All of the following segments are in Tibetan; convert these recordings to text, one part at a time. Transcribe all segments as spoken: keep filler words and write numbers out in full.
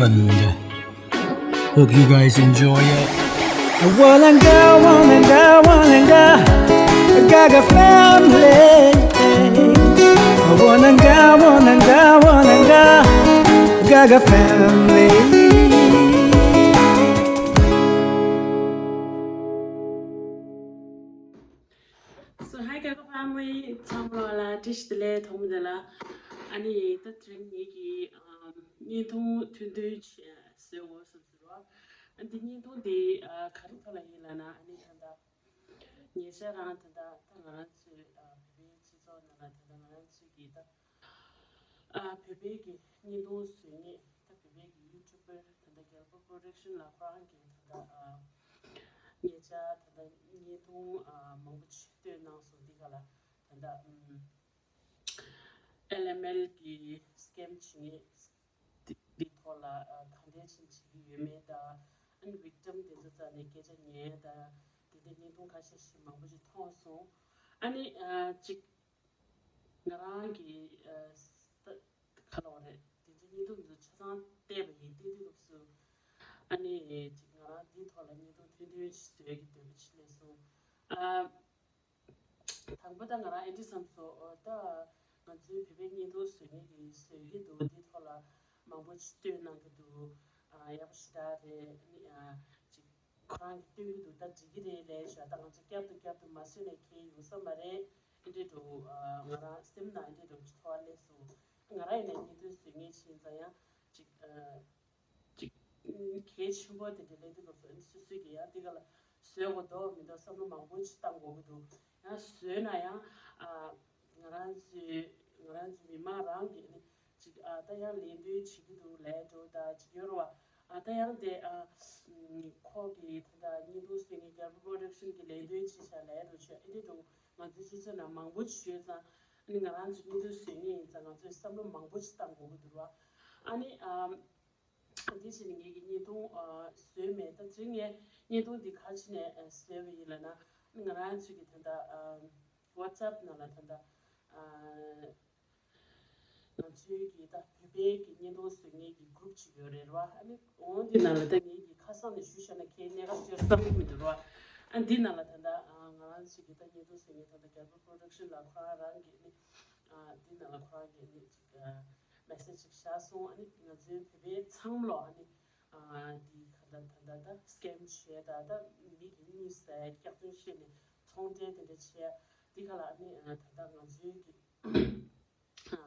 And hope you guys enjoy it. Walanga, walanga, walanga, Gaga family. Walanga, walanga, walanga, Gaga family. So, hi, Gaga family. ཚང་མ་ལ་བཀྲ་ཤིས་བདེ་ལེགས། ཐོག་མ་དེ་ལ་ཨ་ནི་ད་དེ་རིང་ངེད་ཀྱི་ཨམ་བརྙན་ཐུང་ཐུང་ཐུང་ཅིག་བཟོས་དགོས་བསམ་ཟེར་བ། ཨ་འདི་བརྙན་ཐུང་འདི་ཨ་ག་རེ་ཐོག་ལ་ཡིན་ལབ་ན། ཨ་ནི་ད་ལྟ་ཉེ་ཆར་རང་ད་ལྟ་ད་ང་རང་ཚོའི་ཨ་བོད་པའི་སྤྱི་ཚོགས་ནང་ལ་ད་ལྟ་ང་རང་ཚོའི་གི་ད་ཨ་བོད་པའི་གི་བརྙན་ཐུང་བཟོ་མཁན་ད་བོད་པའི་གི་ཡུ་ཊུབ་པར་ད་ལྟ་རྒྱལ་པོ་པོ་རོ་ཌག་ཤན་ལགས་ཁོ་རང་གི་ད་ལྟ་ཨ་ཉེ་ཆར་ད་ལྟ་བརྙན་ཐུང་ཨ་མང་པོ་ཅིག་བཏོན་གནང་སོང་། འདི་ག་ལ་ད་ལྟ་ཨམ། ཨེལ་ཨེམ་ཨེལ་གི་སི་ཀེམ་བྱེད་མཁན་འདི་ཐོག་ལ་ཨ་ག་འདྲས་ཅིག་བྱེད་ཀྱི་ཡོད་མེད་དང་། ཨ་ནི་བིག་ཊམ་དེ་ཚོ་རྩ་ནས་སྐད་ཆ་ཉན་དང་། དེ་འདྲའི་བརྙན་ཐུང་ཁ་ཤས་ཤིག་མང་པོ་ཞིག་མཐོང་སོང་། ཨ་ནི་ཨ་ཅིག་ང་རང་གི་ཨ་ཁ་ལོ་རེད། དེ་ཚོ་བརྙན་ཐུང་དེ་ཚོ་ཆ་ཚང་བལྟས་པ་ཡིན། བལྟས་དུས་སྐབས་སུ་ཨ་ནི་ཅིག་ང་རང་འདིའི་ཐོག་ལ་བརྙན་ཐུང་ཐུང་ཐུང་ཞིག་བཟོ་ཡག་གི་འདོད་པ་ཅིག་སླེབས་སོང་། ཨ། དང་པོ་ད་ང་རང་ཨེ་འདྲ་བསམ་སོང་། ཨོ་ད་ང་ཚོའི་བོད་པའི་བརྙན་ཐུང་བཟོ་མཁན་གྱིས་བཟོ་གི་འདུག་འདི་ཐོག་ལ་མང་པོ་ཅིག་བཏོན་གནང་གི་འདུག་ཨ་ཡག་པོ་ཞེ་དྲག་རེད། ཨ་ནི་ཨ་ཅིག་ཁོ་རང་གིས་སྟོན་གི་འདུག་ད་འགྲིག་གི་རེད་ལབ་བྱས། ད་ང་ཚོ་བསྐྱར་དུ་བསྐྱར་དུ་མ་བཟོས་ནས་ཁེལ་ཡོང་ས་མ་རེད། ཨེ་འདྲ་འདུག་ཨ་ང་རང་སེམས་ནང་ཨེ་འདྲ་འདྲ་བོ་ཅིག་ཚོར་བ་སླེབས་སོང་། ང་རང་ཡིན་ནའི་བརྙན་ཐུང་བཟོ་མཁན་ཞིག་ཡིན་ཙང་ཡང་ཅིག་ཨ། ཅིག་གལ་ཆེན་པོ་དེ་འདྲ་སླེབས་དུས་སྐབས་སུ་ཨ་ནི་སོ་སོས་ཀྱིས་ཡང་འདི་ག་ལ་བཟོས་དགོས་འདུག་མི་འདུག་བསམ་བློ་མང་པོ་ཅིག་བཏང་དགོས་ཀྱི་འདུག་ཡང་བཟོས་ན་ཡང་ཨ་ང་རང་ཚོའི་ང་རང་ཚོའི་མི་མང་རང་གིས་ཨ་ནི་ཅིག་ཨ་ད་ཡང་ལད་ཟློས་བྱེད་ཀྱི་འདུག་ལབ་འགྲོ། ད་ཅིག་ཡོད་རེད་བ། ཨ་ད་ཡང་དེ་ཨ་ཁོ་གིས་ད་ལྟ་བརྙན་ཐུང་བཟོས་མཁན་རྒྱལ་པོ་པོ་རོ་ཌག་ཤན་གྱིས་ལད་ཟློས་བྱས་ཤག་ལབ་འགྲོ་བྱས། ཨེ་འདྲ་འདྲ་བོ་ང་ཚོའི་སྤྱི་ཚོགས་ནང་མང་པོ་ཅིག་ཡོད་ཙང་། ཨ་ནི་ང་རང་ཚོ་བརྙན་ཐུང་བཟོ་མཁན་ཡིན་ཙང་ང་ཚོས་བསམ་བློ་མང་པོ་ཅིག་བཏང་དགོས་ཀྱི་འདུག་ར། ཨ་ནི་ཨ། དེ་བྱས་ནས་ངེད་ཀྱིས་བརྙན་ཐུང་ཨ་བཟོས་མེད། ད་དེ་རིང་ངས་བརྙན་ཐུང་འདི་ག་རེ་བྱས་ནས་ཨ་བཟོས་པ་ཡིན་ལབ་ན། ང་རང་ཚོའི་གི་ད་ལྟ་ཨ་ཝ་ཊི་སི་ཨེབ་ནང་ལ་ད་ལྟ་ཨ་ང་ཚོའི་གི་ད་བོད་པའི་གི་བརྙན་ཐུང་བཟོ་མཁན་གི་གུ་རུབ་ཅིག་ཡོད་རེད་ར། ཨ་ནི་འོ་འདི་ནང་ལ་ད་ངེད་ཀྱིས་ཁ་སང་ནས་ཞུས་བཞག་ན་ཁྱེད་གནད་འགག་ཅིག་ཡོད་བསམ་གྱི་མི་འདུག་ར། ཨ་འདི་ནང་ལ་ད་ལྟ་ཨ་ང་རང་ཚོའི་གི་ད་བརྙན་ཐུང་བཟོ་མཁན་ད་ལྟ་རྒྱལ་པོ་པོ་རོ་ཌག་ཤན་ལགས་ཁོ་རང་རང་གིས་ནི་ཨ་འདི་ནང་ལ་ཁོ་རང་གིས་ནི་ཅིག་ཨ། མེ་སེ་ཇི་ཅིག་བཞག་སོང་། ཨ་ནི་ང་ཚོའི་བོད་པའི་ཚང་མ་ལོ་ཨ་ནི་ཨ་འདི་ག་ད་ད་ད་ད་སི་ཀེམ་བྱས་ད་ད་མི་གི་དངུལ་ཟ་ཡ་སྐྱག་རྫུན་བཤད་ནས་ཚོང་འབྲེལ་དེ་འདྲ་བྱས། འདི་ག་ལ་ཨ་ནི་ཨ་ད་ད་ང་ཚོའི་གི་ཨ་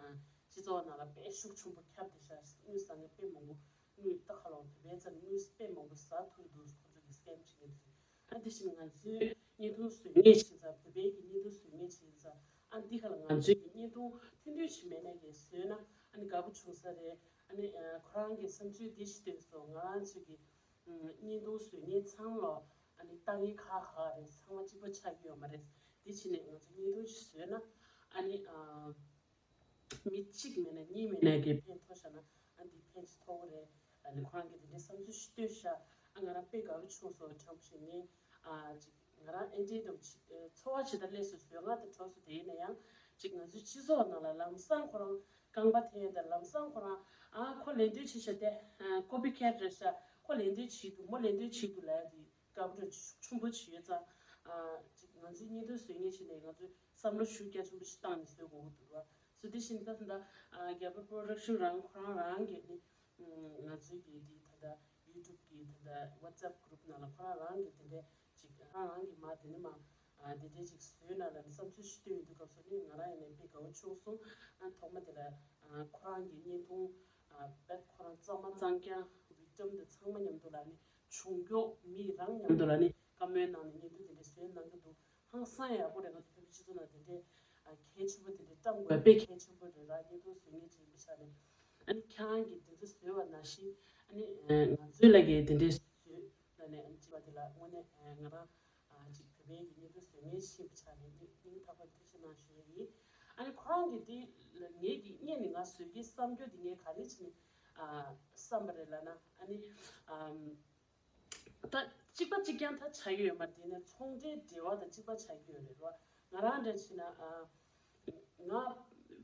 སྤྱི་ཚོགས་ནང་ལ་དཔེ་ཤུགས་ཆེན་པོ་ཁྱབ་བསྡད་ཤག་དངུལ་ཟ་མཁན་དཔེ་མང་པོ། དངུལ་ད་ག་ལ་བོད་པའི་རྩ་ནས་དངུལ་དཔེ་མང་པོ་ཟ་ཐུབ་འདུག་ཁོ་ཚོ་གི་སི་ཀེམ་བྱེད་མཁན་དེ་ཚོ། ཨ་དེ་བཞིན་ང་ཚོའི་བརྙན་ཐུང་བཟོ་མཁན་བྱས་ཙང་། བོད་པའི་གི་བརྙན་ཐུང་བཟོ་མཁན་བྱས་ཙང་། ཨ་འདི་ག་ལ་ང་ཚོའི་གི་བརྙན་ཐུང་ཐུང་ཐུང་ཞིག་མེད་ནས་གི་བཟོས་ན་ཨ་ནི་དགའ་པོ་བྱུང་ས་རེད། ཨ་ནི་ཨ་ཁོ་རང་གི་བསམ་ཚུལ་འདི་ཞིག་བཏོན་སོང་། ང་རང་ཚོའི་གི་ཨམ་བརྙན་ཐུང་བཟོ་མཁན་ཚང་མ་ལོ་ཨ་ནི་ལྟ་མཁན་ཁག་ཁག་རེད། ཚང་མ་གཅིག་པ་ཆགས་ཀྱི་ཡོད་མ་རེད། དེ་བྱས་ནས་ང་ཚོ་བརྙན་ཐུང་ཞིག་བཟོས་ན་ཨ་ནི་ཨ། མི་གཅིག་མེད་ན་གཉིས་མེད་ན་གི་ཕན་ཐོགས་ཤག་ན། ཨ་འདི་ཕན་ཅིག་ཐོགས་རེད། ཨ་ནི་ཁོ་རང་གིས་དེ་འདྲའི་བསམ་ཚུལ་ཞིག་བཏོན་ཤག་ཨ་ང་རང་དཔེ་དགའ་པོ་བྱུང་སོང་། དྲང་པོ་བཤད་ན་ཨ་ཅིག་ང་རང་ཨེ་འདྲའི་འདྲ་བོ་ཅིག་ཚོར་བ་ཇི་ལྟར་སླེབས་སོང་ཟེར། ང་དང་གྲོགས་སུ་དེ་ཡིན་ན་ཡང་ཅིག་ང་ཚོའི་སྤྱི་ཚོགས་ནང་ལ་ལམ་སང་ཁོ་རང་རྐང་པ་འཐེན་དང་ལམ་སང་ཁོ་རང་ཨ་ཁོ་ལད་ཟློས་བྱས་ཤག་དེ་ཀོ་པི་ཁེ་ཊི་རེད་ཤག་ཁོ་ལད་ཟློས་བྱས་འདུག་མོ་ལད་ཟློས་བྱས་འདུག་ལབ་ཡ་དེ། དགའ་པོ་ཤུགས་ཆེན་པོ་ཅིག་ཡོད་ཙང་། ཨ་ཅིག་ང་ཚོའི་བརྙན་ཐུང་བཟོ་མཁན་ཞིག་ནས་ང་ཚོས་བསམ་བློ་ཤུགས་རྒྱ་ཆེན་པོ་ཞིག་བཏང་ནས་བཟོ་དགོས་ཀྱི་འདུག་བ། སོ་དེ་བཞིན་ད་ད་ལྟ་ཨ་རྒྱལ་པོ་པོ་རོ་ཌག་ཤན་རང་ཁོ་རང་རང་གིས་ནི་ང་ཚོའི་གི་འདི་ད་ལྟ་ཡུ་ཊུབ་གི་ད་ལྟ་ཝ་ཊི་སི་ཨེབ་གུ་རུབ་ནང་ལ་ཁོ་རང་རང་གིས་དེ་འདྲའི་ཅིག་ཁོ་རང་རང་གིས་མ་དེ་ནི་མ་ཨ་དེ་འདྲའི་ཅིག་བཟོས་ན་ལབ་ནས་བསམ་ཚུལ་ཞིག་བཏོན་ཡོང་དུས་སྐབས་སུ་ནི་ང་རང་ཡིན་ནའི་དཔེ་དགའ་པོ་བྱུང་སོང་། ཨ་ཐོག་མ་དེ་ལ་ཨ་ཁོ་རང་གི་བརྙན་ཐུང་ཨ་བེད་ཁོ་རང་གཙང་མ་གཙང་རྐྱང་བིག་ཊམ་དེ་ཚང་མ་མཉམ་དུ་ལ་ནི། བྱུང་མགྱོགས་མི་རང་མཉམ་དུ་ལ་ནི་བཀའ་མོལ་གནང་ནས་བརྙན་ཐུང་དེ་འདྲ་བཟོས་གནང་གི་འདུག་ཧང་སང་ཡག་པོ་རེད། ང་ཚོ་བོད་པའི་སྤྱི་ཚོགས་ནང་དེ་འདྲའི་ཨ་གལ་ཆེན་པོ་དེ་འདྲའི་བཏང་དགོས་པ་དཔེ་གལ་ཆེན་པོ་རེད་ར། བརྙན་ཐུང་བཟོ་མཁན་ཅིག་ཡིན་པའི་ཆ་ནས། ཨ་ནི་ཁྱེད་རང་གིས་དེ་ཚོ་བཟོས་པ་ནང་བཞིན་ཨ་ནི་ང་ཚོའི་ལ་གིས་དེ་འདྲའི་བཟོས་ལ་ནས་ཨ་ནི་ཅི་བ་དེ་ལ་དངོས་གནས་ང་རང་ཨ་ཅིག་བོད་པའི་གི་བརྙན་ཐུང་བཟོ་མཁན་ཞིག་ཡིན་པའི་ཆ་ནས་སྙིང་ཐག་པ་ཐུགས་རྗེ་གནང་ཞུ་ཡ་ཡིན། ཨ་ནི་ཁོ་རང་གིས་དེ་ངེད་ཀྱིས་སྔོན་ནས་ང་བཟོ་གི་བསམ་རྒྱུ་དེ་ངས་ག་རེ་བྱས་ནས་ཨ་བསམ་པ་རེད་ལབ་ན། ཨ་ནི་ཨམ། ད་གཅིག་པ་གཅིག་རྐྱང་ད་ཆགས་ཀྱི་ཡོད་མ་རེད། དེ་ནས་ཚོང་འབྲེལ་འབྲེལ་བ་དང་གཅིག་པ་ཆགས་ཀྱི་ཡོད་རེད་ར། ང་རང་འདྲ་བྱས་ན་ཨ་ང་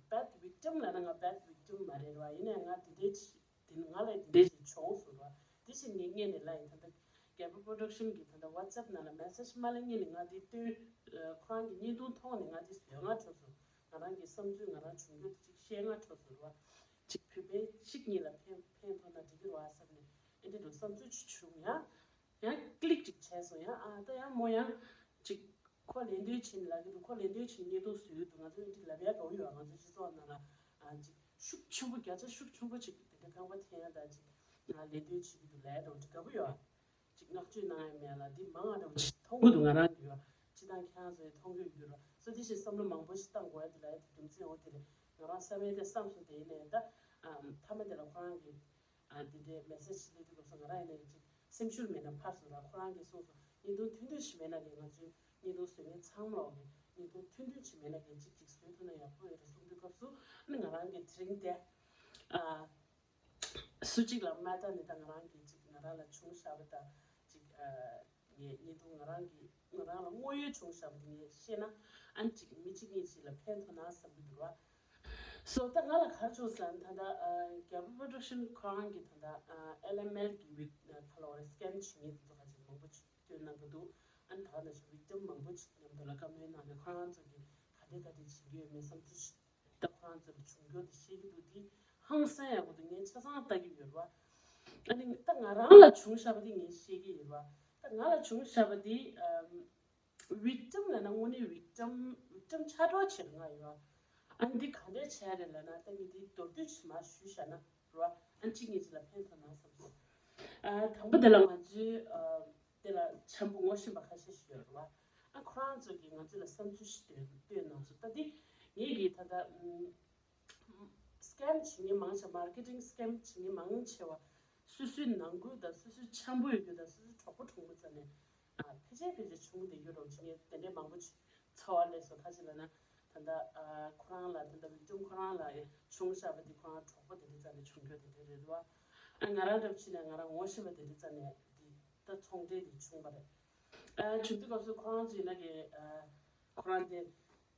བེད་བིག་ཊམ་ལབ་ན་ང་བེད་བིག་ཊམ་མ་རེད་ར། ཡིན་ནའི་ང་དེ་འདྲའི་དེ་ང་ལ་དེ་འདྲའི་བྱུང་། ཡིན། ད་ལྟ་རྒྱལ་པོ་པོ་རོ་ཌག་ཤན་གྱི་ད་ལྟ་ཝ་ཊི་སེབ་ནང་ལ་མེ་སེ་ཇི་མ་སླེབས་སྔོན་ནས་ང་འདི་སྟོན། ཁོ་རང་གི་བརྙན་ཐུང་མཐོང་ནས་ང་འདི་བཟོས། ང་འཕྲོ་སོང་། ང་རང་གི་བསམ་ཚུལ་ང་རང་བྱུང་རྒྱུ་དེ་ཅིག་བཤད། ང་འཕྲོ་སོང་ར། ཅིག་བོད་པའི་གཅིག་གཉིས་ལ་ཕན་ཕན་ཐོགས་ན་འགྲིག་གི་རེད་བསམ་ནས་ཨེ་འདྲ་འགྲོ་བསམ་ཚུལ་ཅིག་བྱུང་ཡ། ཡང་ཀི་ལིག་ཅིག་བྱས་སོང་ཡ། ཨ་ད་ཡང་མོ་ཡང་ཅིག་ཁོ་ལན་འདེབས་བྱེད་ལབ་ཀྱི་འདུག་ཁོ་ལན་འདེབས་བྱེད་བརྙན་ཐུང་བཟོ་གི་འདུག་ང་ཚོ་ཨེ་འདྲ་ལབ་ཡ་དགའ་པོ་ཡོད། ང་ཚོ་སྤྱི་ཚོགས་ནང་ལ་ཨ་ཅིག་ཤུགས་ཆེན་པོ་བརྒྱ་ཆ་ཤུགས་ཆེན་པོ་ཅིག་དེ་འདྲ་རྐང་པ་འཐེན་ཡ་དང་ཅིག་ལན་འདེབས་བྱེད་ཀྱི་འདུག་ལབ་ཡ་དང་འདྲ་དགའ་པོ་ཡོད། ཅིག་བསྔགས་བརྗོད་གནང་ཡ་མེད་ལ་འདི་མང་ང་འདྲ་བོ་ཅིག་མཐོང་གི་འདུག་ང་རང་གི་ཡོད། སྤྱི་བཏང་ཁྱེད་རང་ཚོ་ཡང་མཐོང་གི་ཡོད་ར། སོ་དེ་བཞིན་བསམ་བློ་མང་པོ་ཞིག་བཏང་དགོས་ཡ་དེ་ལ་ཡ་དེ་རྒྱུ་མཚན་འོ་དེ་རེད། ང་རང་བསམ་ཡ་དེ་བསམ་སོང་། དེ་ཡིན་ནའི་ད་མཐའ་མ་དེ་ལ་ཁོ་རང་གི་ཨ་དེ་འདྲའི་མེ་སེ་ཇི་སླེབས་དུས་སྐབས་སུ་ང་རང་ཡིན་ནའི་ཅིག་སེམས་ཤུགས་མེད་ན་ཕར་སོང་ར། ཁོ་རང་གིས་གསུངས་སོང་། བརྙན་ཐུང་ཐུང་ཐུང་ཞིག་མེད་ན་གི་ང་ཚོའི་བརྙན་ཐུང་བཟོ་མཁན་ཚང་མ་ལོག་གི་བརྙན་ཐུང་ཐུང་ཐུང་ཞིག་མེད་ན་གི་ཅིག་ཅིག་བཟོས་ཐུབ་ན་ཡག་པོ་ཡོད་རེད་གསུངས་དུས་སྐབས་སུ་ཨ་ནི་ང་རང་གི་དེ་རིང་དེ་ཨ། སུ་གཅིག་ལ་མ་ལྟ་ནས་ད་ང་རང་གིས་ཅིག་ང་རང་ལ་བྱུང་བཞག་པ་དང་ཅིག་ཨ་ངས་བརྙན་ཐུང་ང་རང་གིས་ང་རང་ལ་དངོས་ཡོད་བྱུང་བཞག་པ་དེ་ངས་བཤད་ན་ཨ་ནི་ཅིག་མི་གཅིག་གཉིས་ཅིག་ལ་ཕན་ཐོགས་ན་བསམ་གྱི་འདུག་ར། སོ་ད་ང་ལ་ག་རེ་བྱུང་ཟེར་ན་ད་ལྟ་ཨ་རྒྱལ་པོ་པོ་རོ་ཌག་ཤན་ཁོ་རང་གིས་ད་ལྟ་ཨ་ཨེལ་ཨེམ་ཨེལ་གི་ཝིག་ཁ་ལོ་རེ་སི་ཀེམ་བྱེད་མཁན་དེ་ཚོ་ཁ་ཅིག་མང་པོ་ཅིག་སྟོན་གནང་གི་འདུག་ཨ་ནི་ད་ག་ནང་བཞིན་ཝིག་ཊིམ་མང་པོ་ཅིག་མཉམ་དུ་ལ་བཀའ་མོལ་གནང་ནས་ཁོ་རང་ཚོ་གིས་ག་འདྲ་ག་འདྲ་བྱེད་ཀྱི་ཡོད་མེད་བསམ་ཚུལ་ཞིག་ད་ཁོ་རང་ཚོ་ལ་བྱུང་རྒྱུ་དེ་ཤེས་ཀྱི་འདུག་དེ་ཧང་སང་ཡག་པོ་འདུག་ངས་ཆ་ཚང་ལྟ་གི་ཡོད་རེད་བ། ཨ་ནི་ད་ང་རང་ལ་བྱུང་བཞག་པ་དེ་ངས་ཤེས་ཀྱི་ཡོད་རེད་བ། ད་ང་ལ་བྱུང་བཞག་པ་དེ་ཝིག་ཊིམ་ལབ་ན་དངོས་གནས་ཝིག་ཊིམ་ཝིག་ཊིམ་ཆ་འགྲོ་བྱེད་རེད་ང་ཡོད་བ། ཨ་ནི་འདི་ག་འདྲས་བྱས་རེད་ལབ་ན་ད་ངས་འདི་མདོར་བསྡུས་ཅིག་མར་ཞུས་བཞག་ན་རེད་བ། ཨ་ནི་གཅིག་གཉིས་ཅིག་ལ་ཕན་ཐོགས་ན་བསམ་སོང་། ཨ་དང་པོ་དེ་ལ་ང་ཚོའི་ཨ། དེ་ལ་འཆམ་པོ་ངོ་ཤེས་པ་ཁ་ཤས་ཤིག་ཡོད་རེད་བ། ཨ་ཁོ་རང་ཚོ་གིས་ང་ཚོ་ལ་བསམ་ཚུལ་ཞིག་བཏོན་བཏོན་གནང་སོང་། ད་འདི་ངེད་ཀྱིས་ད་ལྟ་སི་ཀེམ་བྱེད་མཁན་མང་ཆེ་མར་ཀེ་ཊིང་སི་ཀེམ་བྱེད་མཁན་མང་ཆེ་བ་སོ་སོའི་ནང་ཁུལ་དང་སོ་སོའི་འཆམ་པོ་ཡོད་རྒྱུ་དང་སོ་སོའི་གྲོགས་པོ་གྲོགས་མོ་རྩ་ནས་ཨ་ཕལ་ཆེར་ཕལ་ཆེར་བྱུང་བསྡད་རྒྱུ་རེད་བ། བྱེད་མཁན་དེ་འདྲས་མང་པོ་ཅིག་ཚོར་བ་སླེབས་སོང་། ཁ་ཅིག་ལབ་ན་ད་ལྟ་ཨ་ཁོ་རང་ལ་ད་ལྟ་ཝིག་ཊིམ་ཁོ་རང་ལ་བྱུང་བཞག་པ་འདི་ཁོ་རང་གྲོགས་པོ་དེ་འདྲས་རྩ་ནས་བྱུང་རྒྱུ་དེ་འདྲས་རེད་བ། ཨ་ང་རང་འདྲ་བྱས་ན་ང་རང་ངོ་ཤེས་པ་དེ་འདྲས་རྩ་ནས་འདི་ད་ཚོང་འབྲེལ་དེ་བྱུང་བ་རེད། ཨ་བྱུང་དུས་སྐབས་སུ་ཁོ་རང་ཚོ་ཡིན་ན་གི་ཨ་ཁོ་རང་དེ་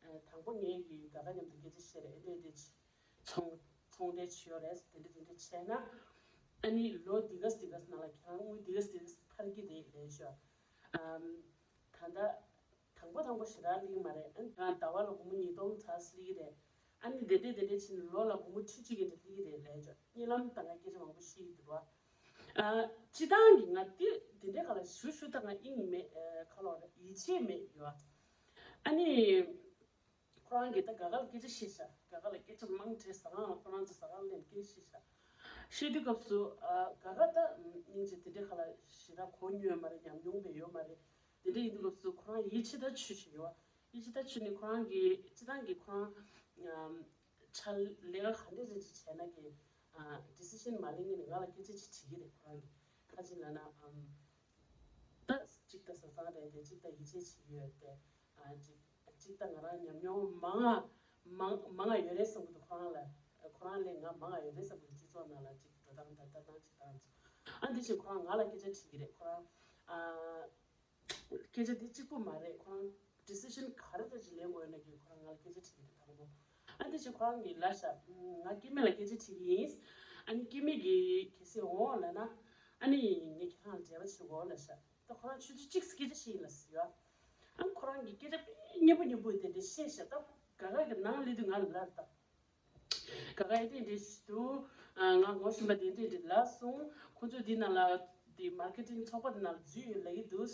ཨ་དང་པོ་ངའི་གི་དགའ་དགའ་མཉམ་དུ་སྐད་ཆ་བཤད་རེད། ཨེ་འདྲས་འདྲས་ཚོང་ཚོང་འབྲེལ་བྱས་ཡོད་རེད་དེ་འདྲས་དེ་འདྲས་བྱས་ན་ཨ་ནི་ལོ་འདི་ག་འདི་ག་ནང་ལ་ཁྱེད་རང་དངུལ་འདི་ག་འདི་ག་འཕར་གྱི་རེད་ལབ་ཤག་ཨམ་ད་ལྟ། དང་པོ་དང་པོ་ཞེ་དྲག་སླེབས་ཀྱི་མ་རེད། ཨ་ནི་ཟླ་བ་ལ་སྒོར་མོ་ཉིས་སྟོང་ཙམ་སླེབས་ཀྱི་རེད། ཨ་ནི་དེ་འདྲས་དེ་འདྲས་ཕྱིན་ནས་ལོ་ལ་སྒོར་མོ་ཁྲི་གཅིག་གི་འདྲ་སླེབས་ཀྱི་རེད་ལབ་ཅོག་གཉིད་ལམ་ད་ང་སྐད་ཆ་མང་པོ་བཤད་ཀྱི་འདུག་བ། ཨ་སྤྱི་བཏང་གི་ང་དེ་དེ་འདྲས་ག་ལ་ཞུ་ཞུ་ད་ང་དབྱིངས་མེད་ཨ་ཁ་ལོ་རེད་ཡིད་ཆེས་མེད་ཡོད། ཨ་ནི་ཁོ་རང་གིས་ད་དགའ་དགའ་ལ་སྐད་ཆ་བཤད་ཤག་དགའ་དགའ་ལ་སྐད་ཆ་མང་དྲགས་ཟ་ཁང་ལ་ཁོ་རང་ཚོ་ཟ་ཁང་སླེབས་སྐད་ཆ་བཤད་ཤག་བཤད་དུས་སྐབས་སུ་ཨ་དགའ་དགའ་ད་སྙིང་རྗེ་དེ་འདྲས་ག་ལ་ཞེ་དྲག་གོ་མྱོང་ཡོད་མ་རེད། ཉམས་མྱོང་དཔེ་ཡོད་མ་རེད། དེ་འདྲ་ཡིན་དུས་སྐབས་སུ་ཁོ་རང་ཡིད་ཆེས་ད་ཆོད་བཞིན་ཡོད། ཡིད་ཆེས་ད་ཆོད་ནས་ཁོ་རང་གིས་སྤྱི་བཏང་གི་ཁོ་རང་ཕྱག་ལས་ཀ་ག་འདྲས་ཅིག་བྱས་ན་གི་ཌི་སི་ཤན་མ་ལེན་ངེས་ནས་ང་ལ་སྐད་ཆ་ཅིག་དྲིས་ཀྱི་རེད། ཁོ་རང་གིས་ཁ་ཅིག་ལབ་ན་ད་གཅིག་ད་བཟང་བཟང་རེད་དེ་གཅིག་ད་ཡིད་ཆེས་བྱེད་ཀྱི་ཡོད་དེ་གཅིག་གཅིག་ད་ང་རང་ཉམས་མྱོང་མང་ང་མང་མང་ང་ཡོད་རེད་བསམ་གྱི་འདུག་ཁོ་རང་ལ་ཁོ་རང་ལས་ང་མང་ང་ཡོད་རེད་བསམ་གྱི་འདུག་སྤྱི་ཚོགས་ནང་ལ་ཅིག་འགྲོ་སྟངས་ད་ལྟ་སྟངས་ཅིག་ད་ང་ཚོ་ཨ་འདི་བཞིན་ཁོ་རང་ང་ལ་སྐད་ཆ་དྲིས་ཀྱི་རེད། ཁོ་རང་ཨ། སྐད་ཆ་འདི་གཅིག་པུ་མ་རེད། ཁོ་རང་ཌི་སི་ཤན་ག་རེ་ད་ཅིག་ལེན་དགོས་ན་གི་ཁོ་རང་ང་ལ་སྐད་ཆ་དྲིས་ཀྱི་རེད་དང་པོ། ཨ་འདི་བཞིན་ཁོ་རང་གིས་ལབ་ཤག་ང་སྐྱེ་དམན་ལ་སྐད་ཆ་དྲིས་ཀྱི་ཡིན། ཨ་ནི་སྐྱེ་དམན་གྱིས་གལ་སྲིད་འོང་ལབ་ན་ཨ་ནི་ངས་ཁྱེད་རང་ལ་འབྲེལ་བ་བྱེད་དགོས་ལབ་ཤག་ད་ཁོ་རང་ཆུ་ཚོད་གཅིག་སྐད་ཆ་བཤད་ཡིན་ལབ་ཟེར་ཡ། ཨ་ཁོ་རང་གིས་སྐད་ཆ་དཔེ་སྙན་པོ་སྙན་པོ་དེ་འདྲ་བཤད་ཤག་ད་དགའ་དགའ་གི་ནང་སླེབས་དུས་ང་ལ་ལབ་ད། ག་ག་ཨེ་འདྲས་འདྲས་ཞིག་འདུག་ཨ་ང་ངོ་ཤེས་པ་དེ་འདྲས་འདྲས་ལབ་སོང་། ཁོ་ཚོས་འདི་ནང་ལ་དེ་མར་ཀེ་ཊིང་ཚོགས་པ་དེ་ནང་ལ་འཛུལ་ཡོད་ལབ་ཀྱི་འདུག་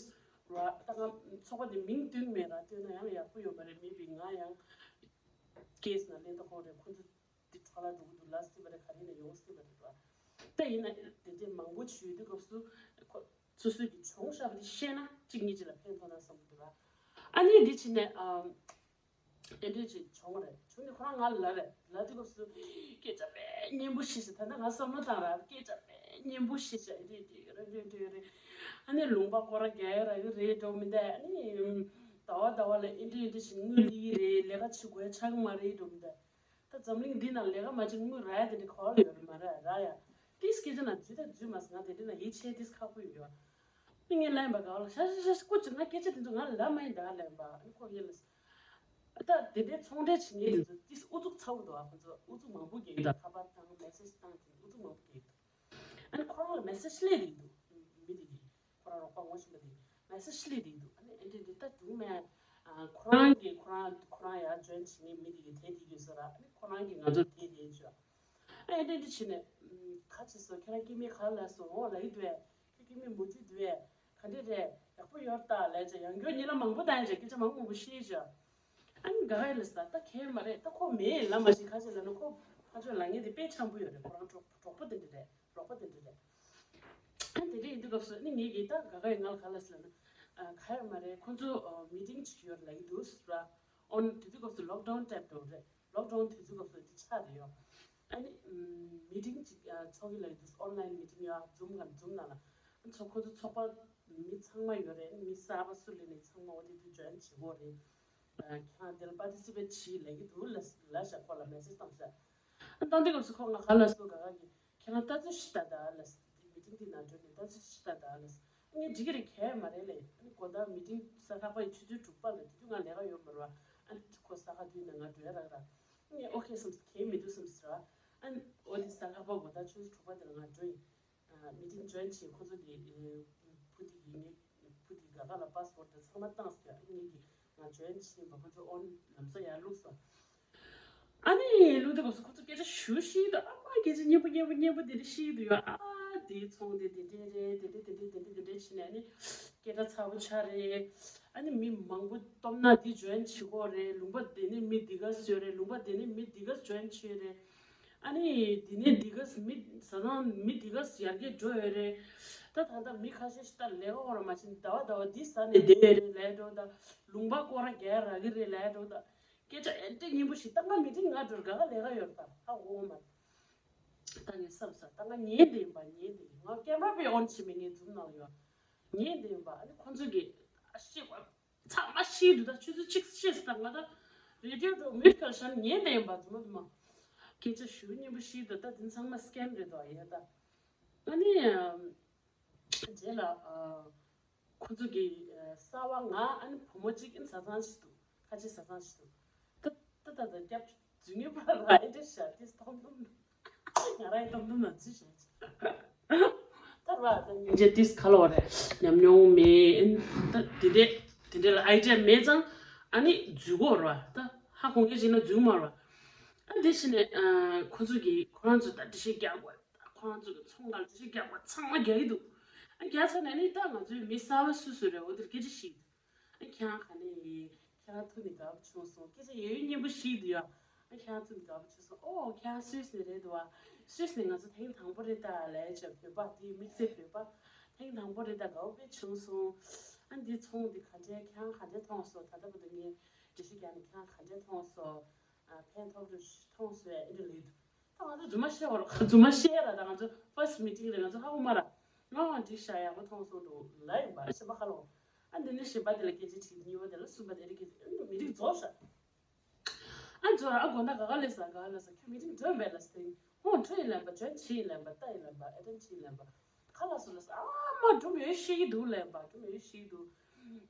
ར། ད་ང་ཚོགས་པ་དེ་མིང་བཏོན་མེད་ར། བཏོན་ན་ཡང་ཡག་པོ་ཡོད་མ་རེད། མེད་པས་ང་ཡང་ཀེ་སི་ནང་ལེན་ད་ཁོང་རེད། ཁོ་ཚོ་འདི་འཕྲོ་བརླག་འགྲོ་གི་འདུག་ལབ་སྲིད་པ་རེད། ག་རེ་ཡིན་ན་ཡོང་སྲིད་པ་རེད་ར། ད་ཡིན་ན་དེ་འདྲས་མང་པོ་བྱུང་དུས་སྐབས་སུ་ཁོ་སོ་སོས་ཀྱི་བྱུང་བཞག་པ་དེ་བཤད་ན་གཅིག་གཉིས་གཅིག་ལ་ཕན་ཐོགས་ན་བསམ་གྱི་འདུག་ར། ཨ་ནི་འདི་བྱས་ནས་ཨ། ཨེ་འདྲས་ཅིག་བྱུང་བ་རེད། བྱུང་ནས་ཁོ་རང་ང་ལ་ལབ་རེད། ལབ་དུས་སྐབས་སུ་སྐད་ཆ་དཔེ་སྙན་པོ་བཤད་ཤག་ད་ལྟ་ང་བསམ་བློ་བཏང་ར། སྐད་ཆ་དཔེ་སྙན་པོ་བཤད་ཤག་ཨེ་འདྲས་འདྲས་རེད་འདྲས་འདྲས་རེད། ཨ་ནི་ལུང་པ་སྐོར་ར་རྒྱག་ཡ་རག་གི་རེད་འགྲོ་མི་འདུག་ཨ་ནི་ཟླ་བ་ཟླ་བ་ལ་ཨེ་འདྲས་ཨེ་འདྲས་ཞིག་དངུལ་སླེབས་ཀྱི་རེད། ལས་ཀ་བྱེད་དགོས་ཡ་ཆགས་ཀྱི་མ་རེད་འགྲོ་མི་འདུག་ད་འཛམ་གླིང་འདི་ནང་ལས་ཀ་མ་བྱེད་དངུལ་རག་ཡ་དེ་འདྲ་ག་པར་ཡོད་རེད། མ་རག་རག་ཡ། ཏིས་སྐད་ཆ་ནང་འཛུལ་ད་འཛུལ་མ་སོང་། ང་དེ་འདྲ་ནང་ཡིད་ཆེས་ཏིས་ཁག་པོ་ཡོད་ཡོད། ཨ་ནི་ངས་ལབ་པ་ག་བ་ལ་ཤ་ཤ་ཤ་ཤ་སྐུ་མཁྱེན། ང་སྐད་ཆ་དེ་ཚོ་ང་ལ་ལབ་མ་ཡིན་ད་ལབ་པ། ཨ་ནི་ཁོ་ཡིན་ལ། ད་དེ་འདྲའི་ཚོང་འབྲེལ་བྱེད་མཁན་དེ་ཚོ་ཏིས་ཨུ་ཚུགས་ཚ་པོ་འདུག་ཨ་ཁོ་ཚོ་ཨུ་ཚུགས་མང་པོ་རྒྱག་གི་འདུག་ཁ་པར་བཏང་མེ་སེ་ཇི་བཏང་དེ་ཨུ་ཚུགས་མང་པོ་རྒྱག་གི་འདུག་ཨ་ནི་ཁོ་རང་ལ་མེ་སེ་ཇི་སླེབས་ཀྱི་འདུག་མི་དེ་གི། ཞིག་ལ་དེ་མེ་སེ་ཇི་སླེབས་བསྡད་འདུག་ཨ་ནི་ཨེ་འདྲ་འདྲ་ད་འདུག་མེད། ཨ་ཁོ་རང་གིས་ཁོ་རང་ཁོ་རང་ཡར་ཇོ་ཡིན་བྱེད་མཁན་མི་དེ་གིས་དེ་དེ་གིས་བཟོ་ར། ཨ་ནི་ཁོ་རང་གིས་ང་ཚོ་དེ་དེ་བྱོས། ཨ་ནི་ཨེ་འདྲ་འདྲ་བྱས་ནས་ཁ་ཅིག་སོ་ཁྱེད་རང་སྐྱེ་དམན་ག་ལ་སོང་ལབ་ཀྱི་འདུག་ཨེ། ཁྱེད་སྐྱེ་དམན་མུ་མཐུད་འདུག་ཨེ། ག་འདྲ་རེད། ཡག་པོ་ཡོད་ད་ལབ་བྱས་ཡང་བསྐྱར་ཉིན་ལ་མང་པོ་བཏང་ཡ་བྱས་སྐད་ཆ་མང་པོ་མང་པོ་བཤད་བྱས། ཨ་ནི་ག་ག་ཡིན་ལ་ཟེར་ད་ད་གལ་མ་རེད། ད་ཁོ་མེད་ལབ་མ་ཤེས། ཁ་ཅིག་ལབ་ན་ཁོ་ཕར་ཕྱོགས་ལབ་མཁན་དེ་དཔེ་འཆམ་པོ་ཡོད་རེད། ཁོ་རང་གྲོགས་གྲོགས་པོ་དེ་འདྲ་རེད། རོགས་པ་དེ་འདྲ་རེད། ཨ་ནི་དེ་འདྲ་ཡིན་དུས་སྐབས་སུ་ཨ་ནི་ངེད་ཀྱིས་ད་ག་ག་ཡིན་ང་ལ་ག་ལབ་ཟེར་ལབ་ན། ཨ་ག་ཡོད་མ་རེད། ཁོ་ཚོ་ཨ་མི་ཊིང་ཅིག་ཡོད་ལབ་ཀྱི་འདུག་ཟེར་བ། ཨོན་དེ་དུས་སྐབས་སུ་ལོག་ཌའུན་ཐེབས་འགྲོ་རེད། ལོག་ཌའུན་དེ་དུས་སྐབས་སུ་དེ་ཆགས་རེད་ཡོད། ཨ་ནི་ཨམ་མི་ཊིང་ཅིག་ཨ་ཚོགས་ཀྱི་ལབ་ཀྱི་འདུག་ཨོན་ལའིན་མི་ཊིང་ཡོད། ཛུམ་ག་ཛུམ་ནང་ལ། ཨ་ཚོ་ཁོ་ཚོ་ཚོགས་པ་མི་ཚང་མ་ཡོད་རེད། མི་གསར་པ་སུ་སླེབས་ནས་ཚང་མ་འོ་དེ་དུས་ཇོ་ཡིན་བྱེད་དགོས་རེད། ཨ་ཁྱེད་རང་དེ་ལ་པར་ཊི་སི་པེཊ་བྱེད་ལབ་ཀྱི་འདུག་ལབ་ལབ་བཞག་ཁོ་ལ་མེ་སེ་ཇི་བཏང་བཞག་ཨ་བཏང་དུས་སྐབས་སུ་ཁོ་ང་ག་ལབ་སོང་། ག་ག་གིས་ཁྱེད་རང་ལྟ་ཚུལ་ཞིག་ལྟ་ད་ལབ། མི་ཊིང་དེ་ནང་འགྲོ་ནས་ལྟ་ཚུལ་ཞིག་ལྟ་ད་ལབ། ངས་འགྲིག་གི་རེད། གལ་མ་རེད་ལབ། ཨ་ནི་དགོང་དག་མི་ཊིང་གཟའ་ལྷག་པ་ཡི་ཆུ་ཚོད་དྲུག་པ་ལ། དེ་དུས་ང་ལས་ཀ་ཡོད་མ་རེད་བ། ཨ་ནི་ཁོ་གཟའ་ཁ་དུས་ནས་ང་འགྲོ་ཡ་རག་ར། ངས་ཨོ་ཁེ་བསམས། གལ་མི་འདུག་བསམས་ཟེར་བ། ཨ་ནི་ཨོ་དེ་གཟའ་ལྷག་པ་དགོང་དག་ཆུ་ཚོད་དྲུག་པ་དེ་ལ་ང་འགྲོ་ཡིན། ཨ་མི་ཊིང་ཇོ་ཡིན་བྱས་ཁོ་ཚོ་དེ་ཨ་བུ་དེ་གིས་ངའི་བུ་དེ་ག་ག་ལ་པ་སི་པོར་ཊི་དང་ཚང་མ་བཏང་ཟེར། ཨ་ངེད་ཀྱིས་ང་ཇོ་ཡིན་བྱས་པ་ཁོ་ཚོ་ཨོན་ལམ་སང་ཡར་བླུགས་སོང་། ཨ་ནི་བླུགས་དུས་སྐབས་སུ་ཁོ་ཚོ་སྐད་ཆ་ཞུ་ཤེས་འདུག་ཨ་མ་སྐད་ཆ་སྙན་པོ་སྙན་པོ་སྙན་པོ་དེ་འདྲ་བཤད་འདུག་ཡོད། ཨ་དེ་ཚོང་དེ་དེ་འདྲས་རེད། དེ་འདྲས་དེ་འདྲས་དེ་འདྲས་དེ་འདྲས་བྱས་ནས། ཨ་ནི་སྐད་གྲགས་ཚ་པོ་ཆགས་རེད། ཨ་ནི་མི་མང་པོ་སྟོབས་ན་དེ་ཇོ་ཡིན་བྱེད་དགོས་རེད། ལུང་པ་དེ་ནས་མི་འདི་ག་ཡོད་རེད། ལུང་པ་དེ་ནས་མི་འདི་ག་ཇོ་ཡིན་བྱས་རེད། ཨ་ནི་དེ་ནས་འདི་ག་མི་བཟའ་ཚང་མི་འདི་ག་ཡར་རྒྱས་འགྲོ་ཡོད་རེད། ད་ད་ལྟ་མི་ཁ་ཤས་ཤིག་ད་ལས་ཀ་འོར་མ་ཕྱིན་ཟླ་བ་ཟླ་བ་འདི་ཟ་ནས་བསྡད་ཡོད་རེད་ལབ་འགྲོ། ད་ལུང་པ་སྐོར་ར་རྒྱག་རག་གི་རེད་ལབ་འགྲོ། ད་སྐད་ཆ་ཨེ་འདྲ་སྙན་པོ་ཞིག་ད་ང་མི་ཊིང་ང་འགྲོ་ག་ག་ལས་ཀ་ཡོད་རེད། ད་ཧ་གོ་མ་རེད། ད་ངས་བསམ་ས་ད་ང་ཉན་བསྡད་ཡིན་པ། ཉན་བསྡད་ཡིན། ང་ཀེམ་ར་པའི་ཨོན་བྱེད་མེད། ངའི་ཛུམ་ནང་ལ་ཡོད། ཉན་བསྡད་ཡིན་པ། ཨ་ནི་ཁོང་ཚོ་གིས་ཨ་ཤེས་པ་ཚང་མ་ཤེས་འདུག་ད་ཆུ་ཚོད་གཅིག་ཤེས་ད་ང་ད་རེ་ཌི་ཡོ་དུ་མིའུཊ་ག་ལ་བཞག་ཉན་བསྡད་ཡིན་པ། ཛུམ་དུ་མ་སྐད་ཆ་ཞུ་སྙན་པོ་ཤེས་འདུག་ད་དེ་ཚང་མ་སི་ཀེམ་རེད་དོ། ཡ་ད་ཨ་ནི་རྗེས་ལ་ཨ་ཁོ་ཚོ་གི་ཨ་གསར་བ་ང་ཨ་ནི་བུ་མོ་གཅིག་ཨ་ནི་བཟའ་ཚང་ཞིག་འདུག་ཁ་ཆེ་བཟའ་ཚང་ཞིག་འདུག་ད་ད་ད་ད་སྐྱབས་རྫུན་ངན་པ་ར་ཨེ་འདྲ་ཤ་ཏིས་སྟོང་སྟོང་ང་ར་ཡི་སྟོང་སྟོང་ན་ཚི་ཤ་ཅི་ད་ར་ད་ཉིན་རྗེ་ཏིས་ཁ་ལོ་རེ་ཉམས་མྱོང་མེད། ད་དེ་འདྲས་དེ་འདྲས་ལ་ཨའི་ཌི་ཡ་མེད་ཙང་ཨ་ནི་འཛུལ་གོ་ར། ད་ཧ་གོ་ངེས་ཅིག་ན་འཛུལ་མ་ར། ཨ་དེ་ཕྱིན་ནས་ཨ་ཁོ་ཚོ་གིས་ཁོ་རང་ཚོ་ད་འགྲེལ་བཤད་རྒྱག་དགོས། ཁོ་རང་ཚོ་གི་ཚོང་ཁང་འགྲེལ་བཤད་རྒྱག་པ་ཚང་མ་རྒྱག་གི་འདུག་ཨ་རྒྱག་ཚར་ནས་ནི་ད་ང་ཚོའི་མི་གསར་བ་སུ་སུ་རེད། འོ་དེར་སྐད་ཆ་ཞིག་ཨ་ཁྱེད་རང་ག་ནས་ཡིན། ཁྱེད་རང་ཐུག་ནས་དགའ་པོ་བྱུང་སོང་། སྐད་ཆ་ཡོད་ཡོད་སྙན་པོ་ཞིག་འདུག་ཡ། ཨ་ཁྱེད་རང་ཐུག་ནས་དགའ་པོ་བྱུང་སོང་། ཨོ་ཁྱེད་རང་སུད་སི་ནས་རེད་འདུག་བ། སུད་སི་ནས་ང་ཚོ་ཐེངས་དང་པོ་རེད་ད་ལབ་བྱས། བོད་པ་དེ་དམིགས་བསལ་བོད་པ་ཐེངས་དང་པོ་རེད་ད། དགའ་པོ་དཔེ་བྱུང་སོང་། ཨ་འདི་ཚོང་འདི་ག་འདྲས། ཁྱེད་རང་ག་འདྲས་མཐོང་སོང་། ད་ལྟ་བར་དུ་ངས་འགྲེལ་བཤད་རྒྱག་ནས་ཁྱེད་རང་ག་འདྲས་མཐོང་སོང་། ཨ་ཕན་ཐོགས་རེ་མཐོང་སོང་ཨེ་འདྲ་ལབ་འདུག་ད་ང་ཚོ་རྫུན་མ་བཤད་པ་ར། རྫུན་མ་བཤད་ར། ད་ང་ཚོ་ཕར་སི་མི་ཊིང་རེད། ང་ཚོ་ཧ་གོ་མ་ར། ང་འགྲིག་ཤག་ཡག་པོ་མཐོང་སོང་འདུག་ལབ་ཡིན་པ། གཞན་པ་ཧ་ལོ། ཨ་འདི་ནས་གཞན་པ་དེ་ལ་སྐད་ཆ་དྲིས། གཉིས་པ་དེ་ལ། གསུམ་པ་དེ་རིགས་ཀྱི་མི་རིགས་རྫོགས་ཤག་ཨ་རྫོགས་ར། ཨ་དགོང་དག་ག་ག་ལས་ཟ་ག་ལས་ཟ། ཁྱོད་མི་རིགས་འགྲོ་བས་ལ་སྟེང་ཧོང་ཁྲོ་ཡིན་ལབ་པ། ཇོན་ཆི་ཡིན་ལབ་པ། ལྟ་ཡིན་ལབ་པ། ཨེ་ཏན་ཆི་ཡིན་ལབ་པ། ཁ་ལག་སོ་ལ་ཟ། ཨ་མ་སྒྲུབ་ཡོད་ཤེས་ཀྱི་འདུག་ལབ་པ། སྒྲུབ་ཡོད་ཤེས་ཀྱི་འདུག་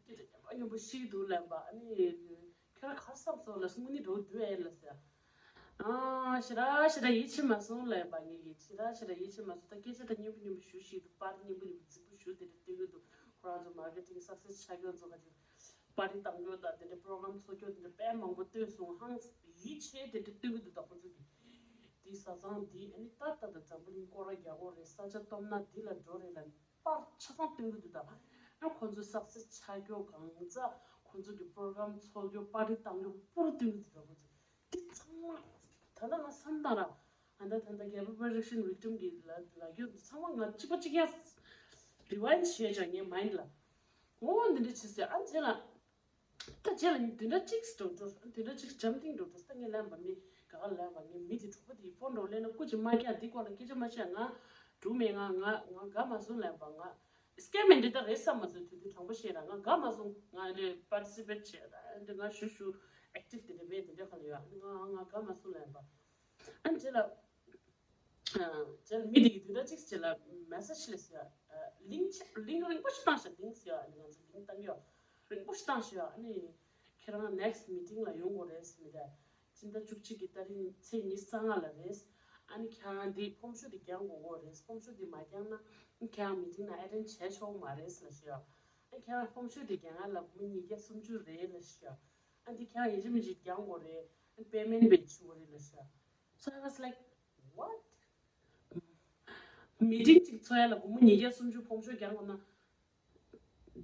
སྐད་ཆ་ཉན་པ་སྙན་པོ་ཤེས་ཀྱི་འདུག་ལབ་པ། ཨ་ནི། ཁྱོད་རང་ག་རེ་བསམ་སོང་ལབ་སོང་། དངོས་གནས་འགྲོ་འདུག་ཨེ་ལབ་ཟེར། ཨ་ཞེ་དྲག་ཞེ་དྲག་ཡིད་ཆེས་མ་སོང་ལབ་པ། ངེད་ཀྱིས་ཞེ་དྲག་ཞེ་དྲག་ཡིད་ཆེས་མ་སོང་། ད་སྐད་ཆ་ད་སྙན་པོ་སྙན་པོ་ཞུ་ཤེས་འདུག་པར་སྙན་པོ་སྙན་པོ་རྫིག་པོ་ཞུ་དེ་འདྲ་སྟོན་གྱི་འདུག་ཁོ་རང་ཚོ་མར་ཀེ་ཊིང་སག་སེ་སི་ཆགས་རྒྱུ་ཚོ་ག་ཅིག་པར་ཊི་བཏང་རྒྱུ་དང་དེ་འདྲ་པྲོ་གྷ་རམ་འཚོགས་རྒྱུ་དེ་འདྲ་དཔེ་མང་པོ་སྟོན་སོང་། ཧང་ཡིད་ཆེས་དེ་འདྲ་སྟོན་གྱི་འདུག་ད་ཁོ་ཚོ་གིས་འདི་བཟའ་ཚང་འདི་ཨ་ནི་ད་ད་ད་འཛམ་བུ་གླིང་སྐོར་ར་རྒྱག་དགོས་རེད། ས་ཆ་སྟོབས་ན་འདི་ལ་འགྲོ་རེད་ལབ། པར་ཆ་ཚང་སྟོན་གྱི་འདུག་ད་ཨ་ཁོ་ཚོ་སག་སེ་སི་ཆགས་རྒྱུ་གང་ཙམ། ཁོ་ཚོ་གི་པྲོ་གྷ་རམ་འཚོགས་རྒྱུ། པར་ཊི་བཏང་རྒྱུ་པུར་སྟོན་གྱི་འདུག་ད་ཁོ་ཚོ་འདི་ཚང་མ་ད་ལྟ་ང་བསམ་བཏང་ར། ཨ་ད་ད་ལྟ་ག་པར་པ་རེ་ཤན་བིག་ཊིམ་གི་ལ་ལ་རྒྱུ་ཚང་མ་ང་གཅིག་པ་གཅིག་རྐྱང་རི་ཝའིན་ཌི་བྱས་ཀྱང་ངའི་མའིན་ཌི་ལ། འོ་འདི་འདྲ་བྱས་ཟེར། ཨ་རྗེས་ལ། ད་རྗེས་ལ་བདུན་ཕྲག་གཅིག་འགྲོ་འགྲོ། བདུན་ཕྲག་གཅིག་འཇམ་ཐིང་འགྲོ་འགྲོ། ད་ངས་ལབ་པ་མི་ག་ག་ལབ་པ། ངས་མི་དེ་གྲོགས་པོ་དེ་ཕོན་འགྲོ་ལབ་ན་སྐུ་མཁྱེན་མ་སྐྱག་འདི་སྐོར་ལ་སྐད་ཆ་མ་བཤད། ང་འགྲོ་མེད། ང་ང་ང་དགའ་མ་སོང་ལབ་པ། ང་སི་ཀེམ་མེན་འདི་ད་རེད་བསམ་མ་སོང་། དུས་དུས་དྲང་པོ་བཤད་ར། ང་དགའ་མ་སོང་། ང་འདི་པར་ཊི་སི་པེཊ་བྱས་ར་འདི་ང་ཞུ་ཞུ་ཨེག་ཊིབ་དེ་འདྲ་མེད། དེ་འདྲ་ག་ལ་ཡོད། ང་ང་དགའ་མ་སོང་ལབ་པ། ཨ་རྗེས་ལ། ཨ་རྗེས་ལ་མི་དེ་གིས་བདུན་ཕྲག་གཅིག་རྗེས་ལ་མེ་སེ་ཇི་སླེབས་ཟེར། ཨ་ལིང་ཆ་ལིང་རིང་པོ་ཞིག་བཏང་ཤག་ལིང་ཟེར་ཡ། ཨ་ནི་ང་ཚོ་ལིང་བཏང་གི་ཡོད། རིང་པོ་ཞིག་བཏང་ཤག་ཨ་ནི་ཁྱེད་རང་ནེག་སི་མི་ཊིང་ལ་ཡོང་དགོས་རེད་ཟེར། མི་དེ་སྤྱི་ཟླ་བཅུ་གཅིག་གི་ཏ་རིག་ཚེས་ཉི་ཤུ་རྩ་ལྔ་ལ་རེད། ཨ་ནི་ཁྱེད་རང་འདི་ཕོམ་ཤོ་འདི་རྒྱག་དགོས་ཀྱི་རེད། ཕོམ་ཤོ་འདི་མ་རྒྱག་ན་ཁྱེད་རང་མི་ཊིང་ནང་ཨེ་ཊེན་ཌི་བྱས་ཆོག་གི་མ་རེད་ལབ་ཤག་ཨ་ནི་ཁྱེད་རང་ཕོམ་ཤོ་འདི་རྒྱག་ན་ལ་སྒོར་མོ་ཉིས་བརྒྱ་སུམ་ཅུ་རེད་ལབ་ཤག་ཨ་ནི་འདི་ཁྱེད་རང་ཡིན་གཅིག་མིན་གཅིག་རྒྱག་དགོས་རེད། ཨ་ནི་པེ་མེན་ཊི་བྱེད་དགོས་རེད་ལབ་ཤག So I was like, what? མི་ཊིང་གཅིག་འཚོགས་ཡ་ལ་སྒོར་མོ་ཉིས་བརྒྱ་སུམ་ཅུ་ཕོམ་ཤོ་རྒྱག་དགོས་ན།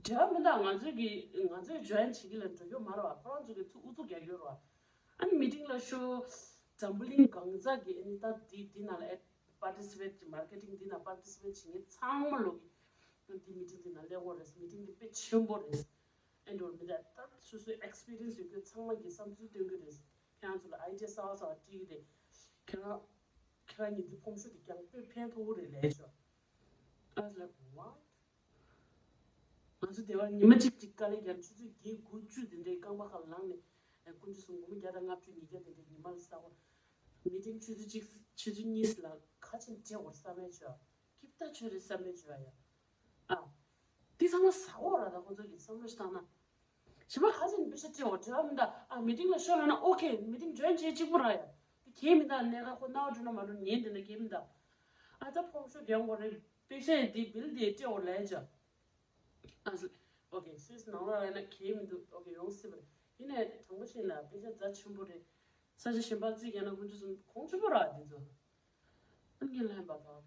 འབྲེལ་བ་མི་འདུག་ང་ཚོའི་གི་ང་ཚོའི་ཇོ་ཡིན་བྱེད་ཀྱི་ལ་འགྲོ་རྒྱུ་མ་རེད་བ། ཁོ་རང་ཚོ་གི་ཚུགས་ཨུ་ཚུགས་རྒྱག་རྒྱུ་རེད་བ། ཨ་ནི་མི་ཊིང་ལ་ཤོག་འཛམ་བུ་གླིང་གང་ས་གི་ཨ་ནི་ད་འདི་འདི་ནང་ལ་ཨེ་པར་ཊི་སི་པེཊ་མར་ཀེ་ཊིང་འདི་ནང་པར་ཊི་སི་པེཊ་བྱེད་མཁན་ཚང་མ་ལོག་གི་འདི་མི་ཊིང་འདི་ནང་སླེབས་དགོས་རེད། མི་ཊིང་འདི་དཔེ་ཆེན་པོ་རེད། ཨེ་འགྲོ་མི་འདུག་ད་སོ་སོའི་ཨེག་སི་པི་རི་ཡན་སི་ཡོད་མཁན་ཚང་མ་གི་བསམ་ཚུལ་སྟོན་གི་རེད། ཁྱེད་རང་ཚོ་ལ་ཨའི་ཌི་ཡ་གསར་བ་གསར་བ་སྤྲད་ཀྱི་རེད། ཁྱེད་རང་ཁྱེད་རང་ཉིད་འདི་ཕོམ་ཤོ་འདི་རྒྱག་དཔེ་ཕན་ཐོགས་ཀྱི་རེད་ལབ་ཤག I was like, what? ང་ཚོ་སྡེ་བར་ཉི་མ་གཅིག་གཅིག་དཀའ་ལས་རྒྱབ། ཆུ་ཚོད་བརྒྱད་དགུ་བཅུ་དེ་འདྲའི་རྐང་པ་ཁ་ལངས་ནས་དཀོན་མཆོག་གསུམ་སྒོར་མོ་བརྒྱ་དང་ལྔ་བཅུ་ཉིས་བརྒྱ་དེ་འདྲའི་ཉི་མ་ལ་ས་གོ་མི་ཊིང་ཆུ་ཚོད་གཅིག་ཆུ་ཚོད་གཉིས་ལ་ཁ་ཆེམས་སྤྲད་དགོས་བསམ་མེད་བྱོས། སྐྱིད་ད་ཆོས་རེད་བསམ་མེད་བྱོས་ཡ། ཨ། འདི་ཚང་མ་ཟ་འོག་ར་ད་ཁོང་ཚོ་གི་བསམ་བློ་ཞིག་བཏང་ན། གཞན་པ་ཁ་ཆེམས་པེ་ཤ་སྤྲད་དགོས་བྲེལ་བ་མི་འདུག་ཨ་མི་ཊིང་ལ་ཤོག་ལབ་ན་ཨོ་ཁེ་མི་ཊིང་ཇོ་ཡིན་བྱེད་གཅིག་པུ་ར་ཡ། འདི་གལ་མི་འདུག་གནད་འགག་ཁོ་རྣ་བ་འགྲོ་ན་མ་འགྲོ་ཉན་འདི་ན་གལ་མི་འདུག་ཨ་ད་ཕོམ་ཤོ་རྒྱག་དགོས་རེད། པེ་ཤ་ཡི་འདི་བིལ་འདི་སྤྲད་དགོས་ལབ་ཅག་ཨ་ཨོ་ཁེ་སུས་ནང་ལོགས་ལ་ཡིན་ན་གལ་མི་འདུག་ཨོ་ཁེ་ཡོང་སྲིད་པ་རེད། ཡིན་ནའི་དྲང་པོ་བཤད་ན་པེ་ཤ་རྫ་ཆེན་པོ་རེད། ས་ཆ་གཞན་པ་རྩིས་རྒྱག་ན་ཁོང་ཚོ་ཚོ་གོང་ཆེན་པོ་ར་འདི་ཚོ། ཨ་ངས་ལན་པ་པ། ཨོ་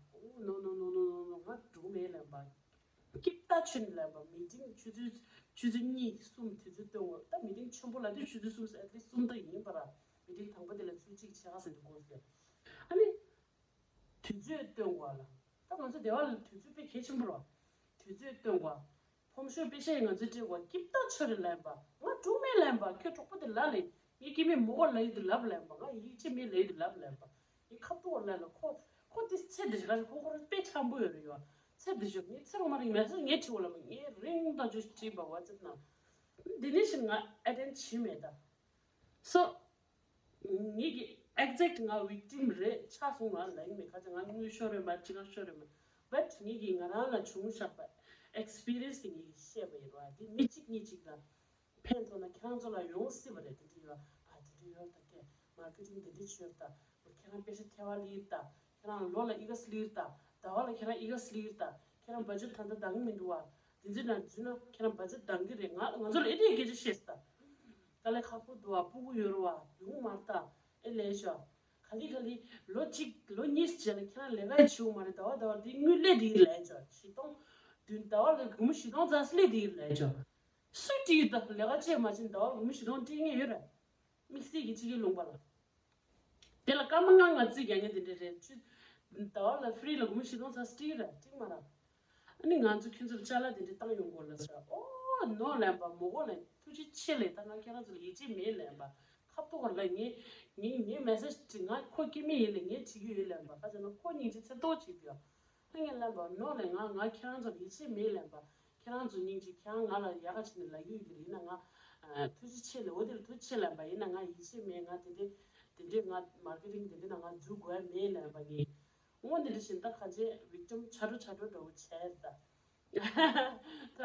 ནོ་ནོ་ནོ་ནོ་ནོ་ནོ། ང་འགྲོ་མེད་ལན་པ། སྐྱིད་ད་ཆོས་ནི་ལན་པ། མི་ཊིང་ཆུ་ཚོད་ཆུ་ཚོད་གཉིས་གསུམ་དུས་ཚོད་སྟོན་དགོས། ད་མི་ཊིང་ཆེན་པོ་ལ་དུས་ཆུ་ཚོད་གསུམ་ཨེ་ཊི་ལིསཊ་གསུམ་ད་ཡིན་པ་ར། མི་ཊིང་དང་པོ་དེ་ལ་ཚོད་གཅིག་ཕྱེད་ཀ་ཟེར་དུས་དགོས་ཟེར། ཨ་ནི། དུས་ཚོད་སྟོན་དགོས་ལ། ད་ང་ཚོ་སྡེ་བ་ལ་དུས་ཚོད་དཔེ་གལ་ཆེན་པོ་ར། དུས་ཚོད་སྟོན་དགོས། ཕོམ་ཤོ་པེ་ཤ་ཡི་ང་ཚོས་སྤྲད་དགོས། སྐྱིད་ད་ཆོས་རེད་ལན་པ། ང་འགྲོ་མེད་ལན་པ། ཁྱོད་གྲོགས་པོ་དེ་ལ་ལས་ངས་སྐྱེ་མེད་མོ་གོ་ལ་ཡོད་དུ་ལབ་ལན་པ། ང་ཡིད་ཆེས་མེད་ལ་ཡོད་དུ་ལབ་ལན་པ། ངས་ཁ་ཐུག་གོ་ལ་ལ་ཁོ་ཁོ་དེ་ཚེ་འདི་ཞིག་ཁོ་ཁོ་རང་དཔེ་འཆམ་པོ་ཡོད་རེད་ཡོ། ཚེ་འདི་ཞིག་ངས་ཚེ་རོ་མ་རིང་མེད་སོ་ངས་བྲིས་འོ་ལ་མ་ངས་རིང་ད་ཇོ་ཞིག་བྲིས་པ་བ་ཚེ་ན། འདི་ནས་ཞིག་ང་ཨེ་ཊེན་བྱེད་མེད་ད། སོ། ངེད་ཀྱི་ཨེག་ཛེག་ང་བིག་ཊིམ་རེད་ཆགས་སོང་ང་ལབ་ཡིན་མེད་ཁ་ཅིག་ང་དངུལ་ཤོར་རེད་མ་ཅི་ག་ཤོར་རེད་མ། བཊ་ངེད་ཀྱི་ང་རང་ལ་བྱུང་བཞག་པ་ཨེག་སི་པི་རི་ཡན་སི་དེ་ངེད་ཀྱིས་བཤད་པ་ཡིན་ར། དེ་མི་གཅིག་གཉིས་གཅིག་ལ་ཕན་ཐོགས་ན་ཁྱེད་རང་ཚོ་ལ་ཡོང་སྲིད་པ་རེད། དེ་འདྲ་ཡོད་ཨ་དེ་འདྲ་ཡོད་ད་ཀྱེ་མར་ཀེ་ཊིང་དེ་འདྲ་བྱོས་ད་ཁྱེད་རང་པེ་ཤ་ཐེ་བ་ལིར་ད་ཁྱེད་རང་ལོ་ལ་ཨི་ག་སི་ལིར་ད་ཟླ་བ་ལ་ཁྱེད་རང་ཨི་ག་སི་ལིར་ད་ཁྱེད་རང་བ་ཇེཊ་ད་ལྟ་འདང་མི་འདུག་ཨ། དེ་ཚོའི་ནང་འཛུལ་ན་ཁྱེད་རང་བ་ཇེཊ་འདང་གི་རེད། ང་ང་ཚོ་ལ་ཨེ་འདྲའི་སྐད་ཆ་བཤད་སོང་། དཀའ་ལས་ཁག་པོ་འདུག་ཨ། སྤུ་གུ་ཡོད་རེད་བ། ཡོང་མ་རེད་ད། ཨེ་ལས་ཤོག་ག་ལེ་ག་ལེ་ལོ་གཅིག་ལོ་གཉིས་རྗེས་ལ་ཁྱེད་རང་ལས་ཀ་བྱེད་འོང་མ་རེད། ཟླ་བ་ཟླ་བ་འདི་དངུལ་ལས་འདི་ལས་ཤོག་བཞི་སྟོང་བདུན་ཟླ་བ་ལ་སྒོར་མོ་བཞི་སྟོང་ཙམ་ལས་འདི་ལས་ཤོག་སུས་སྤྲད་ད་ལས་ཀ་བྱེད་མ་བྱེད་ཟླ་བ་སྒོར་མོ་བཞི་སྟོང་སྤྲད་མཁན་ཡོད་རེད། དམིགས་བསལ་གྱི་ཕྱི་རྒྱལ་ལུང་པ་ལ། དེ་ལ་སྐར་མ་ལྔ་ལྔ་རྩིས་རྒྱག་མཁན་དེ་འདྲ་རེད། ཆུ་ཟླ་བ་ལ་ཧྥི་རི་ལ་སྒོར་མོ་བཞི་སྟོང་ཙམ་སྤྲད་ར་སྤྲད་མ་ར། ཨ་ནི་ང་ཚོ་ཁྱོད་ཚོར་ཅ་ལག་དེ་འདྲ་བཏང་ཡོང་དགོས་ལ་ཟེར། ཨོ་ནོ་ལན་པ་མོ་གོ་ལན་ཐུགས་རྗེ་ཆེ་ལས་ད་ང་ཁྱེད་རང་ཚོ་ལ་ཡིད་ཆེས་མེད་ལན་པ། ཁ་ཐུག་གོ་ལ་ངས་ངས་ངས་མེ་སེ་ཇི་བྲིས། ང་ཁོ་སྐྱེ་དམན་ཡིན་ལ་ངས་བྲིས་ཀྱི་ཡོད་ལན་པ། ཁ་ཅིག་ན་ཁོ་སྙིང་རྗེ་ཚེ་ཏོག་བྱེད་དུས་ཨ་ངས་ལན་པ་ནོ་ལན་ང་ང་ཁྱེད་རང་ཚོ་ལ་ཡིད་ཆེས་མེད་ལན་པ། ཁྱེད་རང་ཚོ་སྙིང་རྗེ་ཁྱེད་རང་ང་ལ་ཡག་ག་བྱས་ནས་ལབ་ཀྱི་ཡོད་ཀྱི་རེད། ཡིན་ན་ང་ཨ་ཐུགས་རྗེ་ཆེ་ལ་འོ་དེ་ལ་ཐུགས་རྗེ་ཆེ་ལན་པ། ཡིན་ན་ང་ཡིད་ཆེས་མེད། ང་དེ་འདྲས་དེ་འདྲས་ང་མར་ཀེ་ཊིང་དེ་འདྲས་ན་ང་འཛུལ་དགོས་ཡ་མེད་ལན་པ་ངས། འོ་འདི་འདྲ་བཞིན་ད་གང་ཅི་བིག་ཊིམ་ཆ་འགྲོ་ཆ་འགྲོ་འདྲ་བོ་བྱས་ད། ད་ད་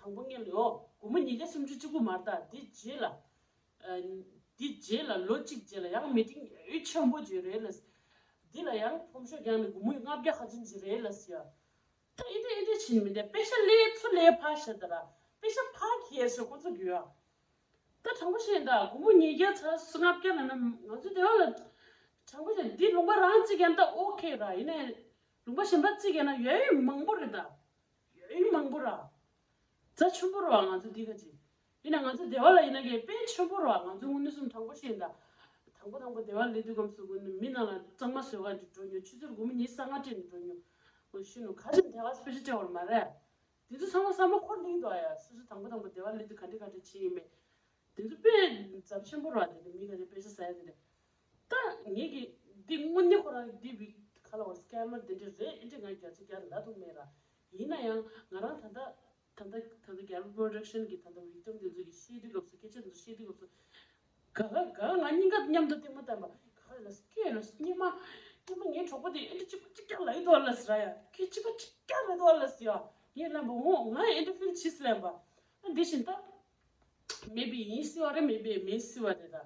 དང་པོ་ངས་ལོ་སྒོར་མོ་ཉིས་བརྒྱ་སུམ་ཅུ་གཅིག་པུ་མར་ད་འདི་རྗེས་ལ་འདི་རྗེས་ལ་ལོ་གཅིག་རྗེས་ལ་ཡང་མི་ཊིང་ཨེ་ཆེན་པོ་ཅིག་རེད་ལ། འདི་ལ་ཡང་ཕོམ་ཤོ་རྒྱག་ནས་སྒོར་མོ་ལྔ་བརྒྱ་ཁ་ཚོན་ཅིག་རེད་ལ་ཟེར་ཡ། ད་ཨེ་འདྲ་ཨེ་འདྲ་བྱེད་མི་འདྲ། པེ་ཤ་ལས་ཚུར་ལས་ཕར་བཞག་ད་ར། པེ་ཤ་ཕར་ཁྱེར་ཤོག་ཁོ་ཚོ་དགོས་ཨ། ད་དྲང་པོ་བཤད་ད་སྒོར་མོ་ཉིས་བརྒྱ་ཚ་ལྔ་བརྒྱ་ལ་ན་ང་ཚོ་སྡེ་བ་ལ་དྲང་པོ་བཤད་འདི་ལུང་པ་རང་གཅིག་ཡན་ད་ཨོ་ཁེ་ར། ཡིན་ནའི་ལུང་པ་གཞན་པ་གཅིག་ཡན་ན་ཡོད་ཡོད་མང་པོ་རེད་ད། ཡོད་ཡོད་མང་པོ་ར། རྫ་ཆེན་པོ་ར་བ་ང་ཚོ་འདི་ག་ཅིག་ཡིན་ན་ང་ཚོ་སྡེ་བ་ལ་ཡིན་ན་གས་དཔེ་ཆེན་པོ་ར་བ། ང་ཚོ་དངོས་གནས་སུ་དྲང་པོ་བཤད་ཡིན་ད། དང་པོ་དང་པོ་སྡེ་བ་སླེབས་དུས་སྐབས་སུ་ཀུན་ནས་མི་ནང་ལ་གཙང་མ་བཟོས་ག་འགྲོ་མྱོང་། ཆུ་ཚོད་སྒོར་མོ་ཉི་ཤུ་རྩ་ལྔ་སྤྲད་ནས་འགྲོ་མྱོང་། ང་ཤི་ནུ་ག་ཚོད་དེ་ག་སྤེ་ཤ་སྤྲད་བར་མ་རེད། དེ་ཚོ་ཚང་མ་བསམ་བློ་འཁོར་ལིང་འདུག་ཨ་ཡ། སོ་སོ་དང་པོ་དང་པོ་སྡེ་བ་སླེབས་དུས་ག་འདྲ་ག་འདྲ་བྱེད་ཡིན་མེད། དེ་ཚོ་དཔེ་ཚབས་ཆེན་པོ་ར། དེ་འདྲ་མི་ག་ཚོད་དཔེ་ཆ་ཟ་ཡ་དེ་འདྲ། ད་ངེད་ཀྱི་འདི་དངོས་གནས་ཁོ་རང་འདི་བི་ག་ལ་བར་སི་ཀེ་མ་ར་དེ་འདྲ་རེད། ཨེ་འདྲ་ང་རྒྱ་ཆེ་རྒྱ་ལ་ཐུག་མེད་ར། ཡིན་ན་ཡང་ང་རང་ད་ལྟ་ད་ལྟ་ད་ལྟ་རྒྱལ་པོ་པོ་རོ་ཌག་ཤན་གྱི་ད་ལྟ་བི་ཀྲམ་དེ་ཚོ་གི་བཤད་དུས་སྐབས་སུ་སྐད་ཆ་དེ་ཚོ་བཤད་དུས་སྐབས་སུ་ག་ག་ག་ང་སྙིང་ག་མཉམ་དུ་ལྟད་མོ་བལྟས་པ་ག་ལ་སྐད་ལ་སྙེ་མ་སྙེ་མ་ངའི་གྲོགས་པོ་དེ་ཨེ་འདྲ་གཅིག་པ་གཅིག་རྐྱང་ལ་ཡི་དོ་ལ་ཟེར་ཡ་ཁྱེད་གཅིག་པ་གཅིག་རྐྱང་ལ་ཡི་དོ་ལ་ཟེར་ཡ་ངས་ལབ་པ་འོ་ང་ཨེ་འདྲ་ཕིལ་བྱས་ལབ་པ་ཨ་འདི་བཞིན་ད། མེད་པའི་ཡིན་སྲིད་པ་རེད། མེད་པའི་མེད་སྲིད་པ་རེད་ད།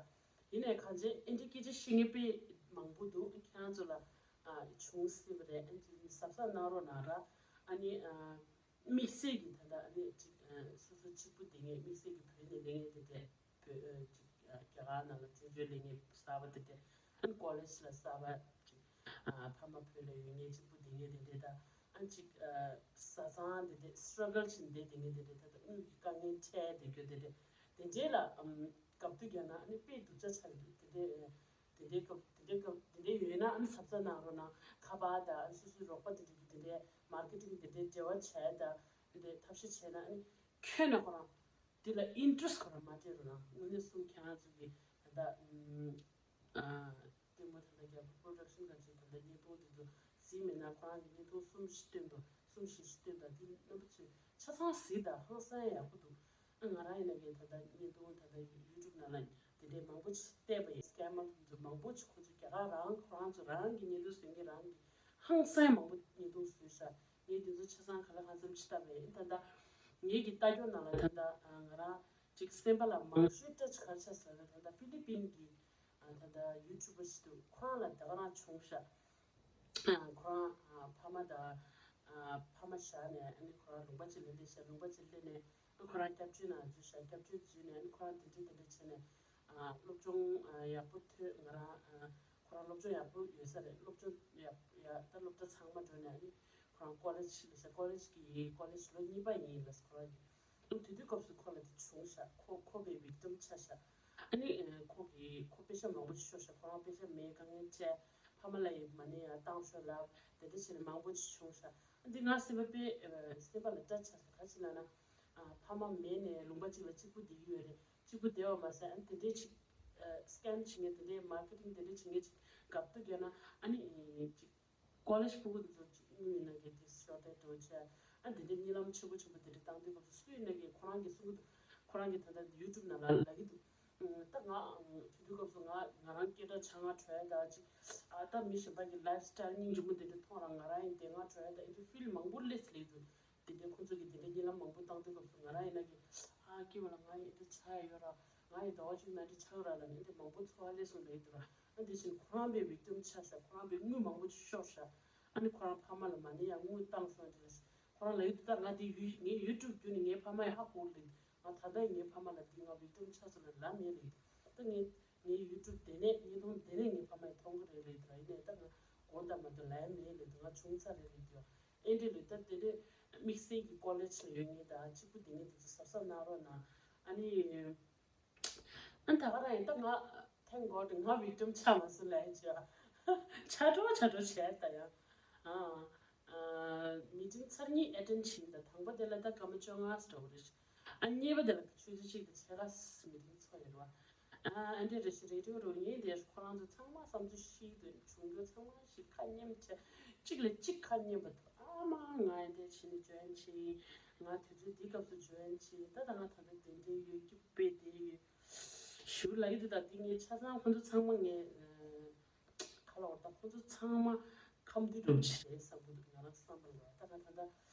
ཡིན་ནའི་གང་ཅི་ཨེ་འདྲའི་སྐད་ཆ་བཤད་མཁན་དཔེ་ མང་པོ་འདུག་ཁྱེད་རང་ཚོ་ལ་ཨ་བྱུང་སྲིད་པ་རེད། ཨ་ནི་གཟབ་གཟབ་གནང་རོགས་གནང་ར། ཨ་ནི་ཨ་དམིགས་བསལ་གྱི་ད་ལྟ་ཨ་ནི་ཅིག་ཨ་སོ་སོ་གཅིག་པུ་བསྡད་མཁན། དམིགས་བསལ་གྱི་བོད་ནས་སླེབས་མཁན་དེ་འདྲས། བོད་ཨ་ཅིག་ཨ་རྒྱ་གར་ནང་ལ་བཙན་བྱོལ་སླེབས་མཁན་གསར་པ་དེ་འདྲས། ཨ་ནི་ཀོ་ལེཇ་ལ་གསར་པ་ཅིག་ཨ་ཕ་མ་བོད་ལ་ཡོད་མཁན་གཅིག་པུ་བསྡད་མཁན་དེ་འདྲས་དང་། ཨ་ཅིག་ཨ་བཟའ་ཚང་དེ་འདྲས་སི་ཊྲ་གལ་བྱས་ནས་བསྡད་མཁན་དེ་འདྲས། ད་ལྟ་དངུལ་གྱི་དཀའ་ངལ་འཕྲད་བསྡད་རྒྱུ་དེ་འདྲས། དེ་འདྲས་ལ་ཨམ་དགའ་སྡུག་བརྒྱབ་ན་ཨ་ནི་དཔེ་སྡུག་ཅག་ཆགས་ཀྱི་འདུག་དེ་འདྲས་དེ་འདྲའི་སྐབས་དེ་འདྲའི་སྐབས་དེ་འདྲའི་ཡོད་ན་ཨ་ནི་གཟབ་གཟབ་གནང་རོགས་གནང་། ཁ་པར་དང་ཨ་ནི་སོ་སོའི་རོགས་པ་དེ་འདྲ་གི་དེ་འདྲའི་མར་ཀེ་ཊིང་དེ་འདྲའི་འབྲེལ་བ་བྱས་དང་དེ་འདྲའི་ཐབས་ཤེས་བྱས་ན། ཨ་ནི་ཁྱོན་ནས་ཁོ་རང་དེ་ལ་ཨིན་ཊེ་རེ་སི་ཊི་ཁོ་རང་མ་སྤྲད་རོགས་གནང་། དངོས་གནས་གསུམ་ཁྱེད་རང་ཚོ་གི་ད་ལྟ་ཨ་ལྟད་མོ་ད་ལྟ་རྒྱལ་པོ་པོ་རོ་ཌག་ཤན་ག་ཚོས་ད་ལྟ་བརྙན་ཐུང་དེ་ཚོ་གཟིགས་མེད་ན། ཁོ་རང་གི་བརྙན་ཐུང་གསུམ་བཞི་སྟོན་པ། གསུམ་བཞི་བཞི་སྟོན་པ་དེ་རྣམ་པ་ཚོས་ཆ་ཚང་གཟིགས་དང་། ཧང་སང་ཡག་པོ་འདུག་ཨ་ང་རང་ཡིན་ན་གི་ད་ལྟ་བརྙན་ཐུང་ད་ལྟ་ཡུ་ཊུབ་ནང་ལ་དེ་འདྲའི་མང་པོ་ཞིག་བལྟས་པ་ཡིན། སི་ཀེ་མ་དེ་ཚོ་མང་པོ་ཞིག་ཁོ་ཚོ་རྒྱ་གར་རང་ཁོ་རང་ཚོ་རང་གི་བརྙན་ཐུང་བཟོ་མཁན་རང་གི་ཧང་སང་མང་པོ་བརྙན་ཐུང་བཟོས་ཤག་ངས་དེ་ཚོ་ཆ་ཚང་ག་ལེར་གང་འཚམ་ཅིག་བལྟས་པ་ཡིན། ད་ལྟ་ངེད་ཀྱི་ལྟ་སྐྱོང་ནང་ལ་ད་ལྟ་ང་རང་ཅིག་སེམས་པ་ལ་མང་ཤོས་སྐྲག་ཅིག་ག་རེ་ཆགས་ཟེར་ན། ད་ལྟ་ཧྥི་ལི་པིན་གྱི་ད་ལྟ་ཡུ་ཊུབ་པ་ཞིག་འདུག་ཁོ་རང་ལ་ད་ག་རང་བྱུང་ཤག་ཁོ་རང་ཕ་མ་དང་ཕ་མ་བཞག་ནས། ཨ་ནི་ཁོ་རང་ལུང་པ་གཅིག་ལ་སླེབས་ཤག་ལུང་པ་གཅིག་སླེབས་ནས་ཁོ་རང་སྐྱབས་བཅོལ་ནང་འཛུལ་ཤག་སྐྱབས་བཅོལ་འཛུལ་ནས་ཨ་ནི་ཁོ་རང་དེ་འདྲ་དེ་འདྲ་བྱས་ནས་སློབ་སྦྱོང་ཡག་པོ་ཐོན། ང་རང་ཁོ་རང་སློབ་སྦྱོང་ཡག་པོ་ཡོད་ས་རེད། སློབ་སྦྱོང་ཡག་ཡག་ད་སློབ་གྲྭ་ཚང་མ་འགྲོ་ནས། ཨ་ནི་ཁོ་རང་ཀོ་ལེཇ་སླེབས་ཤག་ཀོ་ལེཇ་གི་ཀོ་ལེཇ་ལོ་གཉིས་པ་ཡིན་ལབ། ཁོ་རང་གི་ཨ་དེ་དུས་སྐབས་སུ་ཁོ་ལ་དེ་བྱུང་ཤག་ཁོ་ཁོ་པའི་བིག་ཊམ་ཆགས་ཤག་ཨ་ནི་ཁོ་གི་ཁོ་པེ་ཤ་མང་པོ་ཞིག་ཤོར་ཤག་ཁོ་རང་པེ་ཤ་མེད། དཀའ་ངལ་འཕྲད། ཕ་མ་ལ་ཡི་མ་ཎི་ཡང་བཏང་ཤོག་ལབ། དེ་འདྲ་བྱས་ནས་མང་པོ་ཞིག་བྱུང་ཤག་ཨ་འདི་ང་སེམས་པ་དཔེ་སེམས་པ་ལ་སྐྲག་ཆགས་སོང་། ག་ཅི་ལབ་ན་ཕ་མ་མེད་ནས་ལུང་པ་གཅིག་ལ་གཅིག་པུ་བསྡད་ཀྱི་ཡོད་རེད། གཅིག་པུ་བསྡད་པ་མ་ཟད་ཨ་ནི་དེ་འདྲའི་ཅིག་སི་ཀེམ་བྱེད་མཁན། དེ་འདྲའི་མར་ཀེ་ཊིང་དེ་འདྲའི་བྱེད་མཁན་ཅིག་དགའ་སྡུག་བརྒྱབ་ན། ཨ་ནི་ཅིག་ཀོ་ལེཇ་ཕྲུ་གུ་དེ་ཚོ་ཅིག་དངུལ་ཡིན་ན་གི་དེ་ཤོར་ཏེ་འགྲོ་བྱས། ཨ་དེ་འདྲའི་གཉིད་ལམ་ཆེན་པོ་ཆེན་པོ་དེ་འདྲ་བཏང་དུས་སྐབས་སུ་སུ་ཡིན་ན་གི་ཁོ་རང་གི་གསུང་གི་འདུག་ཁོ་རང་གི་ད་ལྟ་ཡུ་ཊུབ་ནང་ལ་ལབ་ཀྱི་འདུག་ཨ་ད་ང་དེ་དུས་སྐབས་སུ་ང་ང་རང་སྐད་གྲགས་ཆགས། ང་བྲོ་ཡ་ད་ཅིག་ཨ་ད་མི་གཞན་པ་གི་ལའིཕ་སི་ཊའིལ་སྙིང་རྗེ་མོ་དེ་འདྲ་མཐོང་ར། ང་རང་ཡིན་དེ་ང་བྲོ་ཡ་ད་ཨེ་འདྲ་ཕིལ་མང་པོ་སླེབས་སླེབས་འདུག་དེ་འདྲའི་ཁོང་ཚོ་གི་དེ་འདྲའི་གཉིད་ལམ་མང་པོ་བཏང་དུས་སྐབས་སུ་ང་རང་ཡིན་ན་གི་ཨ་སྐྱིད་པ་ལ་ང་ཡི་འདི་ཆགས་ཡོད་ར། ང་ཡི་ཟླ་བ་གཅིག་ན་འདི་ཆགས་ར་ལ་ནི་འདི་མང་པོ་ཚོར་བ་སླེབས་སོང་ལབ་ཀྱི་འདུག་ར། ཨ་དེ་བཞིན་ཁོ་རང་པའི་བིག་ཊམ་ཆགས་ཤག་ཁོ་རང་པའི་དངུལ་མང་པོ་ཅིག་ཤོར་ཤག་ཨ་ནི་ཁོ་རང་ཕ་མ་ལ་མ་ཎི་ཡང་དངུལ་བཏང་སོང་དེ་ལ། ཁོ་རང་ལབ་ཀྱི་འདུག་ད་ང་འདི་ཡུ་ངའི་ཡུ་ཊུབ་བརྒྱུད་ནས་ངའི་ཕ་མ་ཡི་ཧ་གོ་ལེ། ང་ད་ལྟ་ངའི་ཕ་མ་ལ་འདི་ང་བིག་ཊམ་ཆགས་སོང་ལབ་ལབ་མེད་ལེ། ད་ངའི་ངའི་ཡུ་ཊུབ་དེ་ནས་བརྙན་ཐུང་དེ་ནས་ངའི་ཕ་མ་ཡི་མཐོང་གི་རེད་ལེ། དེ་ལ་ཡིན་ནའི་ད་ང་དགོངས་དག་མ་གཏོགས་ལབ་མེད་ལེ། ད་ང་བྱུང་ཚར་རེད་ལེ། དེ་ཨེ་འདྲ་ལེ། ད་དེ་འདྲའི་དམིགས་བསལ་གྱི་ཀོ་ལེཇ་ལ་ཡོད་མཁན་དང་གཅིག་པུ་བསྡད་མཁན་དེ་ཚོ་གཟབ་གཟབ་གནང་རོགས་གནང་། ཨ་ནི། ཨ་ད་ག་རང་ཡིན། ད་ང་thank God ང་བིག་ཊམ་ཆགས་མ་སོང་ལབ་ཡ་ཅིག་ཆ་འགྲོ་ཆ་འགྲོ་བྱས་ད་ཡང་། ཨ་ཨ་མི་ཊིང་ཚར་གཉིས་ཨེ་ཊེན་ཌི་བྱས་ད་དང་པོ་དེ་ལ་ད་སྐར་མ་བཅོ་ལྔ་ཙམ་འགྲོ་གི་རེད། ཨ་གཉིས་པ་དེ་ལ་ཆུ་ཚོད་གཅིག་དང་ཕྱེད་ཀ་མི་ཊིང་ཚོགས་ཡོད་རེད་བ། ཨ་ཨ་འདྲས་རེད་ཤག་རེ་ཌིའོ་རུ་ངས་དེ་ཁོ་རང་ཚོ་ཚང་མ་བསམ་ཚུལ་བཤད་ཀྱི་འདུག་བྱུང་རྒྱུ་ཚང་མ་ཞིག་ཁ་སྙན་བྱས། གཅིག་ལ་གཅིག་ཁ་སྙན་པ་འདུག་ཨ་མ་ང་ཡི་འདྲས་བྱས་ནས་འཇོན་ཆེ། ང་དུས་ཚོད་འདི་སྐབས་སུ་འཇོན་ཆེ། ད་ད་ང་ད་ལྟ་དེ་འདྲས་ཡོད་རྒྱུ་དཔེ་དེ་ཡོད་ཞུ་ལབ་ཀྱི་འདུག་ད་འདི་ངས་ཆ་ཚང་ཁོ་ཚོ་ཚང་མ་ངས་ཁ་ལོ་བར་ད་ཁོ་ཚོ་ཚང་མ་ཁམས་འདི་འགྲོ་བྱས་བསམ་གྱི་འདུག་ང་རང་བསམ་པ་ལ་ད་ང་ད་ལྟ་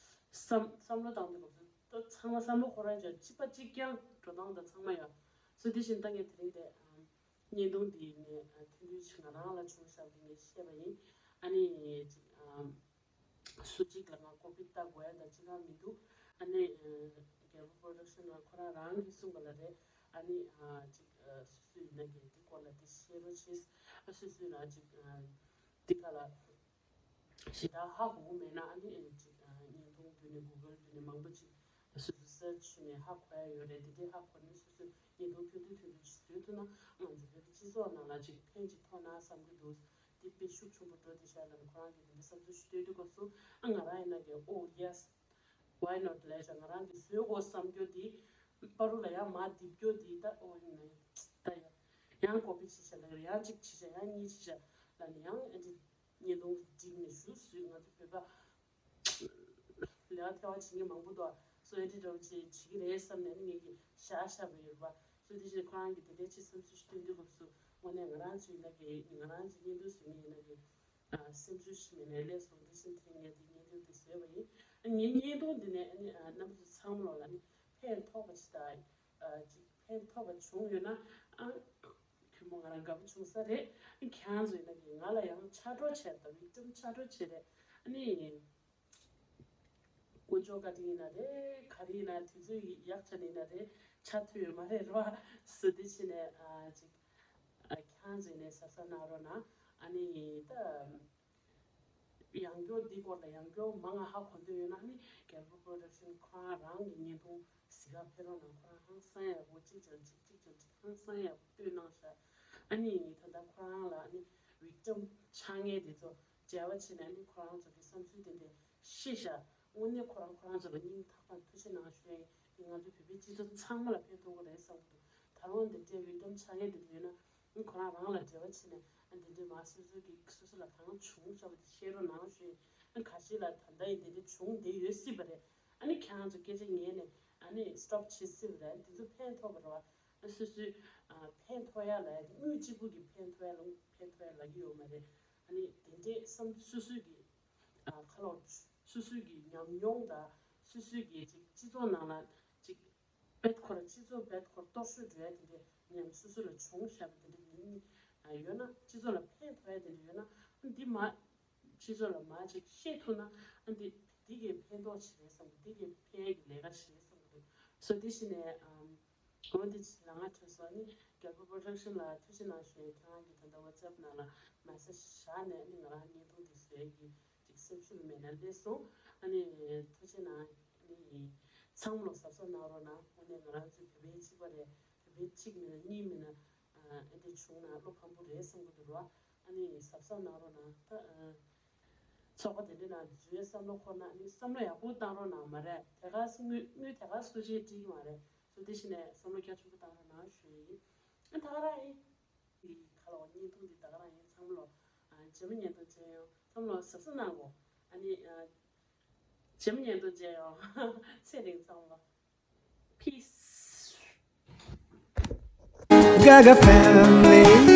བསམ་བསམ་བློ་བཏང་དུས་སྐབས་སུ་ད་ཚང་མ་བསམ་བློ་ཁོ་རང་ཅག་གཅིག་པ་གཅིག་རྐྱང་འགྲོ་སྟངས་ད་ཚང་མ་ཡོད། སོ་དེ་བཞིན་ད་ངས་དེ་རིང་དེ་བརྙན་ཐུང་འདི་ངས་ཐུང་ཐུང་ཞིག་ང་རང་ལ་བྱུང་བཞག་པ་འདི་ངས་བཤད་པ་ཡིན། ཨ་ནི་ཅིག་སུ་གཅིག་ལ་ང་ཀོ་པི་ལྟ་དགོས་ཡ་ད་ཅི་གང་མི་འདུག་ཨ་ནི་རྒྱལ་པོ་པོ་རོ་ཌག་ཤན་ལ་ཁོ་རང་རང་གིས་གསུངས་པ་ལ་རེད། ཨ་ནི་ཅིག་སུ་སུ་ཡིན་ན་གི་འདི་སྐོར་ལ་འདི་བཤད་རོགས་བྱེད། ཨ་སུ་སུ་ཡིན་ན་ཅིག་འདི་ག་ལ་ཞེ་དྲག་ཧ་གོ་གི་མེད་ན། ཨ་ནི་ཅིག་བརྙན་ཐུང་བརྒྱུད་ནས་གུ་གལ་བརྒྱུད་ནས་མང་པོ་ཅིག་སོ་སོ་སར་ཆི་བྱས་ནས་ཧ་གོ་ཡ་ཡོད་རེད། དེ་དེ་ཧ་གོ་ནས་སོ་སོས་བརྙན་ཐུང་ཐུང་ཐུང་ཐུང་ཐུང་ཞིག་བཟོས་ཐུབ་ན་ང་ཚོ་བོད་པའི་སྤྱི་ཚོགས་ནང་ལ་ཅིག་ཕན་ཅིག་ཐོགས་ན་བསམ་གྱི་འདུག་དེ་དཔེ་ཤུགས་ཆེན་པོ་འགྲོ་དེ་ཤག་ལབ་ནས་ཁོ་རང་གིས་དེ་འདྲ་བསམ་ཚུལ་ཞིག་བཏོན་དུས་སྐབས་སུ། ཨ་ང་རང་ཡིན་ན་གི་ཨོ་ཡེ་སི། Why not ལབ་ཤག་ང་རང་གིས་བཟོས་དགོས་བསམ་རྒྱུ་དེ་པ་རུ་ལ་ཡང་མར་རྡིབ་རྒྱུ་དེ་ད་ཨོ་ཡིན་ན་ད་ཡང་ཡང་ཀོ་པི་བྱས་ཤག་ལབ་ཡང་གཅིག་བྱས་ཤག་ཡང་གཉིས་བྱས་ཤག་ལབ་ནས་ཡང་ཨ་འདྲ་བརྙན་ཐུང་བསྒྲིགས་ནས་ཞུ་སུས་ང་ཚོ་བོད་པ་ལས་ཀ་ཐེ་བ་བྱེད་མཁན་མང་པོ་འདུག་སོ་ཨེ་ཌིཊ་འདྲ་བོ་བྱེད་བྱེད་ཀྱི་རེད་བསམ་ནས་ངས་ཀྱི་བཞག་བཞག་པ་ཡོད་རེད་པ། སོ་དེ་བཞིན་ཁོ་རང་གིས་དེ་འདྲའི་ཅིག་བསམ་ཚུལ་ཞིག་བཏོན་དུས་སྐབས་སུ་དངོས་གནས་ང་རང་ཚོ་ཡིན་ན་གི་ང་རང་ཚོ་བརྙན་ཐུང་བཟོ་མཁན་ཡིན་ན་གི་སེམས་ཤུགས་ཤིག་མེད་ནས་སླེབས་སོང་། དེ་བཞིན་དེ་རིང་ངས་དེ་བརྙན་ཐུང་དེ་བཟོས་པ་ཡིན། ངའི་བརྙན་ཐུང་འདི་ནས་རྣམ་པ་ཚོ་ཚང་མ་ལ་ནི་ཕན་ཐོགས་པ་ཅིག་དང་ཅིག་ཕན་ཐོགས་པ་བྱུང་ཡོད་ན། མོ་ང་རང་དགའ་པོ་བྱུང་ས་རེད། ཁྱེད་རང་ཚོ་ཡིན་ན་གི་ང་ལ་ཡང་ཕྱག་རོགས་བྱས་དང་། བིག་ཊམ་ཕྱག་རོགས་བྱས་རེད། ཨ་ནི་དཀོན་མཆོག་བཀའ་དྲིན་ཡིན་ན་རེད། ག་རེ་ཡིན་ན། དུས་ཚོད་ཡག་ཆ་ནས་ཡིན་ན་རེད། ཆ་མཐུན་ཡོད་མ་རེད་རོ། བཟོ་དེ་བྱས་ནས་ཨ་ཅིག་ཨ་ཁྱེད་རང་ཚོ་ཡིན་ནས་གཟབ་གཟབ་གནང་རོགས་གནང་། ཨ་ནི་ད། ཡང་སྐྱར་འདི་སྐོར་ལ་ཡང་སྐྱར་མང་ང་ཧ་གོ་འདོད་ཡོད་ན་ནི། རྒྱལ་པོ་པོ་རོ་ཌག་ཤན་ཁོ་རང་རང་གི་བརྙན་ཐུང་གཟིགས་ག་ཕེབས་རོགས་གནང་། ཁོ་རང་ཧང་སང་ཡག་པོ་གཅིག་ཅར་གཅིག་གཅིག་ཅར་གཅིག་ཧང་སང་ཡག་པོ་སྟོན་གནང་ཤག་ཨ་ནི་ད་ལྟ་ཁོ་རང་ལ་ཨ་ནི་བིག་ཊམ་ཆགས་མཁན་དེ་ཚོ་མཇལ་བ་བྱས་ནས། ཨ་ནི་ཁོ་རང་ཚོ་གི་བསམ་ཚུལ་དེ་འདྲ་ཤེས་ཤག་དངོས་གནས་ཁོ་རང་ཁོ་རང་ཚོ་ལ་སྙིང་ཐག་པ་ནས་ཐུགས་རྗེ་གནང་ཞུ་ཡིན། ང་ཚོ་བོད་པའི་སྤྱི་ཚོགས་ཚང་མ་ལ་ཕན་ཐོགས་ཀྱི་རེད་བསམ་གྱི་འདུག་ད་རུང་འདི་འདྲའི་བིག་ཊམ་ཆགས་མཁན་དེ་འདྲ་ཡོད་ན། ཁོ་རང་རང་ལ་འབྲེལ་བ་བྱས་ནས་ཨ་འདི་འདྲའི་མ་སོ་སོ་གི་སོ་སོ་ལ་གང་བྱུང་བྱ་བ་དེ་བཤད་རོགས་གནང་ཞུ་ཡིན། ཨ་ཁ་ཤས་ལ་ད་ལྟ་ཡིན་འདི་འདྲ་བྱུང་བསྡད་ཡོད་སྲིད་པ་རེད། ཨ་ནི་ཁྱེད་རང་ཚོ་སྐད་ཆ་ཉན་ནས་ཨ་ནི་སི་ཊོབ་བྱེད་སྲིད་པ་རེད། འདི་ཚོ་ཕན་ཐོགས་པ་རེད་བ། ཨ་སོ་སོའི་ཨ་ཕན་ཐོགས་ཡ་ལ་ཡ་དེ་དངུལ་གཅིག་པུ་གི་ཕན་ཐོགས་ཡ་ལ་ཕན་ཐོགས་ཡ་ལབ་ཀྱི་ཡོད་མ་རེད། ཨ་ནི་དེ་འདྲའི་བསམ་སོ་སོའི་གི་ཨ་ཁ་ལོ་སོ་སོའི་གི་ཉམས་མྱོང་དང་སོ་སོའི་གི་ཅིག་སྤྱི་ཚོགས་ནང་ལ་ཅིག་དཔེ་ཁོ་ར་སྤྱི་ཚོགས་དཔེ་ཁོ་ར་གཏོར་བཤིག་འགྲོ་ཡ་དེ་འདྲའི་ཉམས་སོ་སོ་ལ་བྱུང་བཞག་པ་དེ་འདྲ་ཡིན། ཨ་ཡོད་ན་སྤྱི་ཚོགས་ལ་ཕན་ཐོགས་ཡ་དེ་འདྲ་ཡོད་ན་འདི་མ་སྤྱི་ཚོགས་ལ་མ་ཅིག་བཤད་ཐུབ་ན་ཨ་འདི་འདི་གི་ཕན་ཐོགས་ཅིག་རེད་བསམ་གི། འདི་གི་ཕན་ཡ་གི་ལས་ཀ་ཞིག་རེད་བསམ་གི་འདུག་སོ་དེ་བཞིན་ནས་ཨམ་འོ་འདི་ཅིག་ལ་ང་ཐོས་སོང་། ཨ་ནི་རྒྱལ་པོ་པོ་རོ་ཌག་ཤན་ལ་ཐུགས་རྗེ་གནང་ཞུ་ཡ། ཁྱེད་རང་གི་ད་ལྟ་ཝ་ཊི་སེབ་ནང་ལ་མེ་སེ་ཇི་བཞག་ནས་ཨ་ནི་ང་རང་བརྙན་ཐུང་འདི་བཟོ་ཡ་གི་ཅིག་སེམས་ཤུགས་མེད་ན་སླེབས་སོང་། ཨ་ནི་ཐུགས་རྗེ་གནང་། ཨ་ནི་ཚང་མ་ལ་གཟབ་གཟབ་གནང་རོགས་གནང་། དངོས་གནས་ང་རང་ཚོའི་བོད་པའི་གཅིག་པ་རེད། བོད་པའི་གཅིག་མིན་ན་གཉིས་མིན་ན་ཨ་འདི་བྱུང་ན་བློ་ཕམ་པོ་རེད་བསམ་གི་འདུག་རོ། ཨ་ནི་གཟབ་གཟབ་གནང་རོགས་གནང་། ད་ཨ་ཚོགས་པ་དེ་འདྲའི་ནང་འཛུལ་བའི་བསམ་བློ་འཁོར་ན་ཨ་ནི་བསམ་བློ་ཡག་པོ་བཏང་རོགས་གནང་། མ་རེད་དེ་ག་སེ་དངུལ་དངུལ་དེ་ག་སེ་སུ་ཞིག་སྤྲད་ཀྱི་མ་རེད། སོ་དེ་བཞིན་ནས་བསམ་བློ་རྒྱ་ཆེན་པོ་བཏང་རོགས་གནང་ཞུ་ཡིན། ཨ་ད་ག་རང་ཡིན། ཁ་ལོ་བརྙན་ཐུང་འདི་ད་ག་རང་ཡིན། ཚང་མ་ལོ་ཨ་རྗེས་མ་བརྙན་ཐུང་མཇལ་ཡོང་། ཚང་མ་ལོ་གཟབ་གཟབ་གནང་གོ། ཨ་ནི་ཨ་རྗེས་མ་བརྙན་ཐུང་མཇལ་ཡོང་། ཚེ་རིང་། ཚང་མ་ལོ་peace། Gaga family.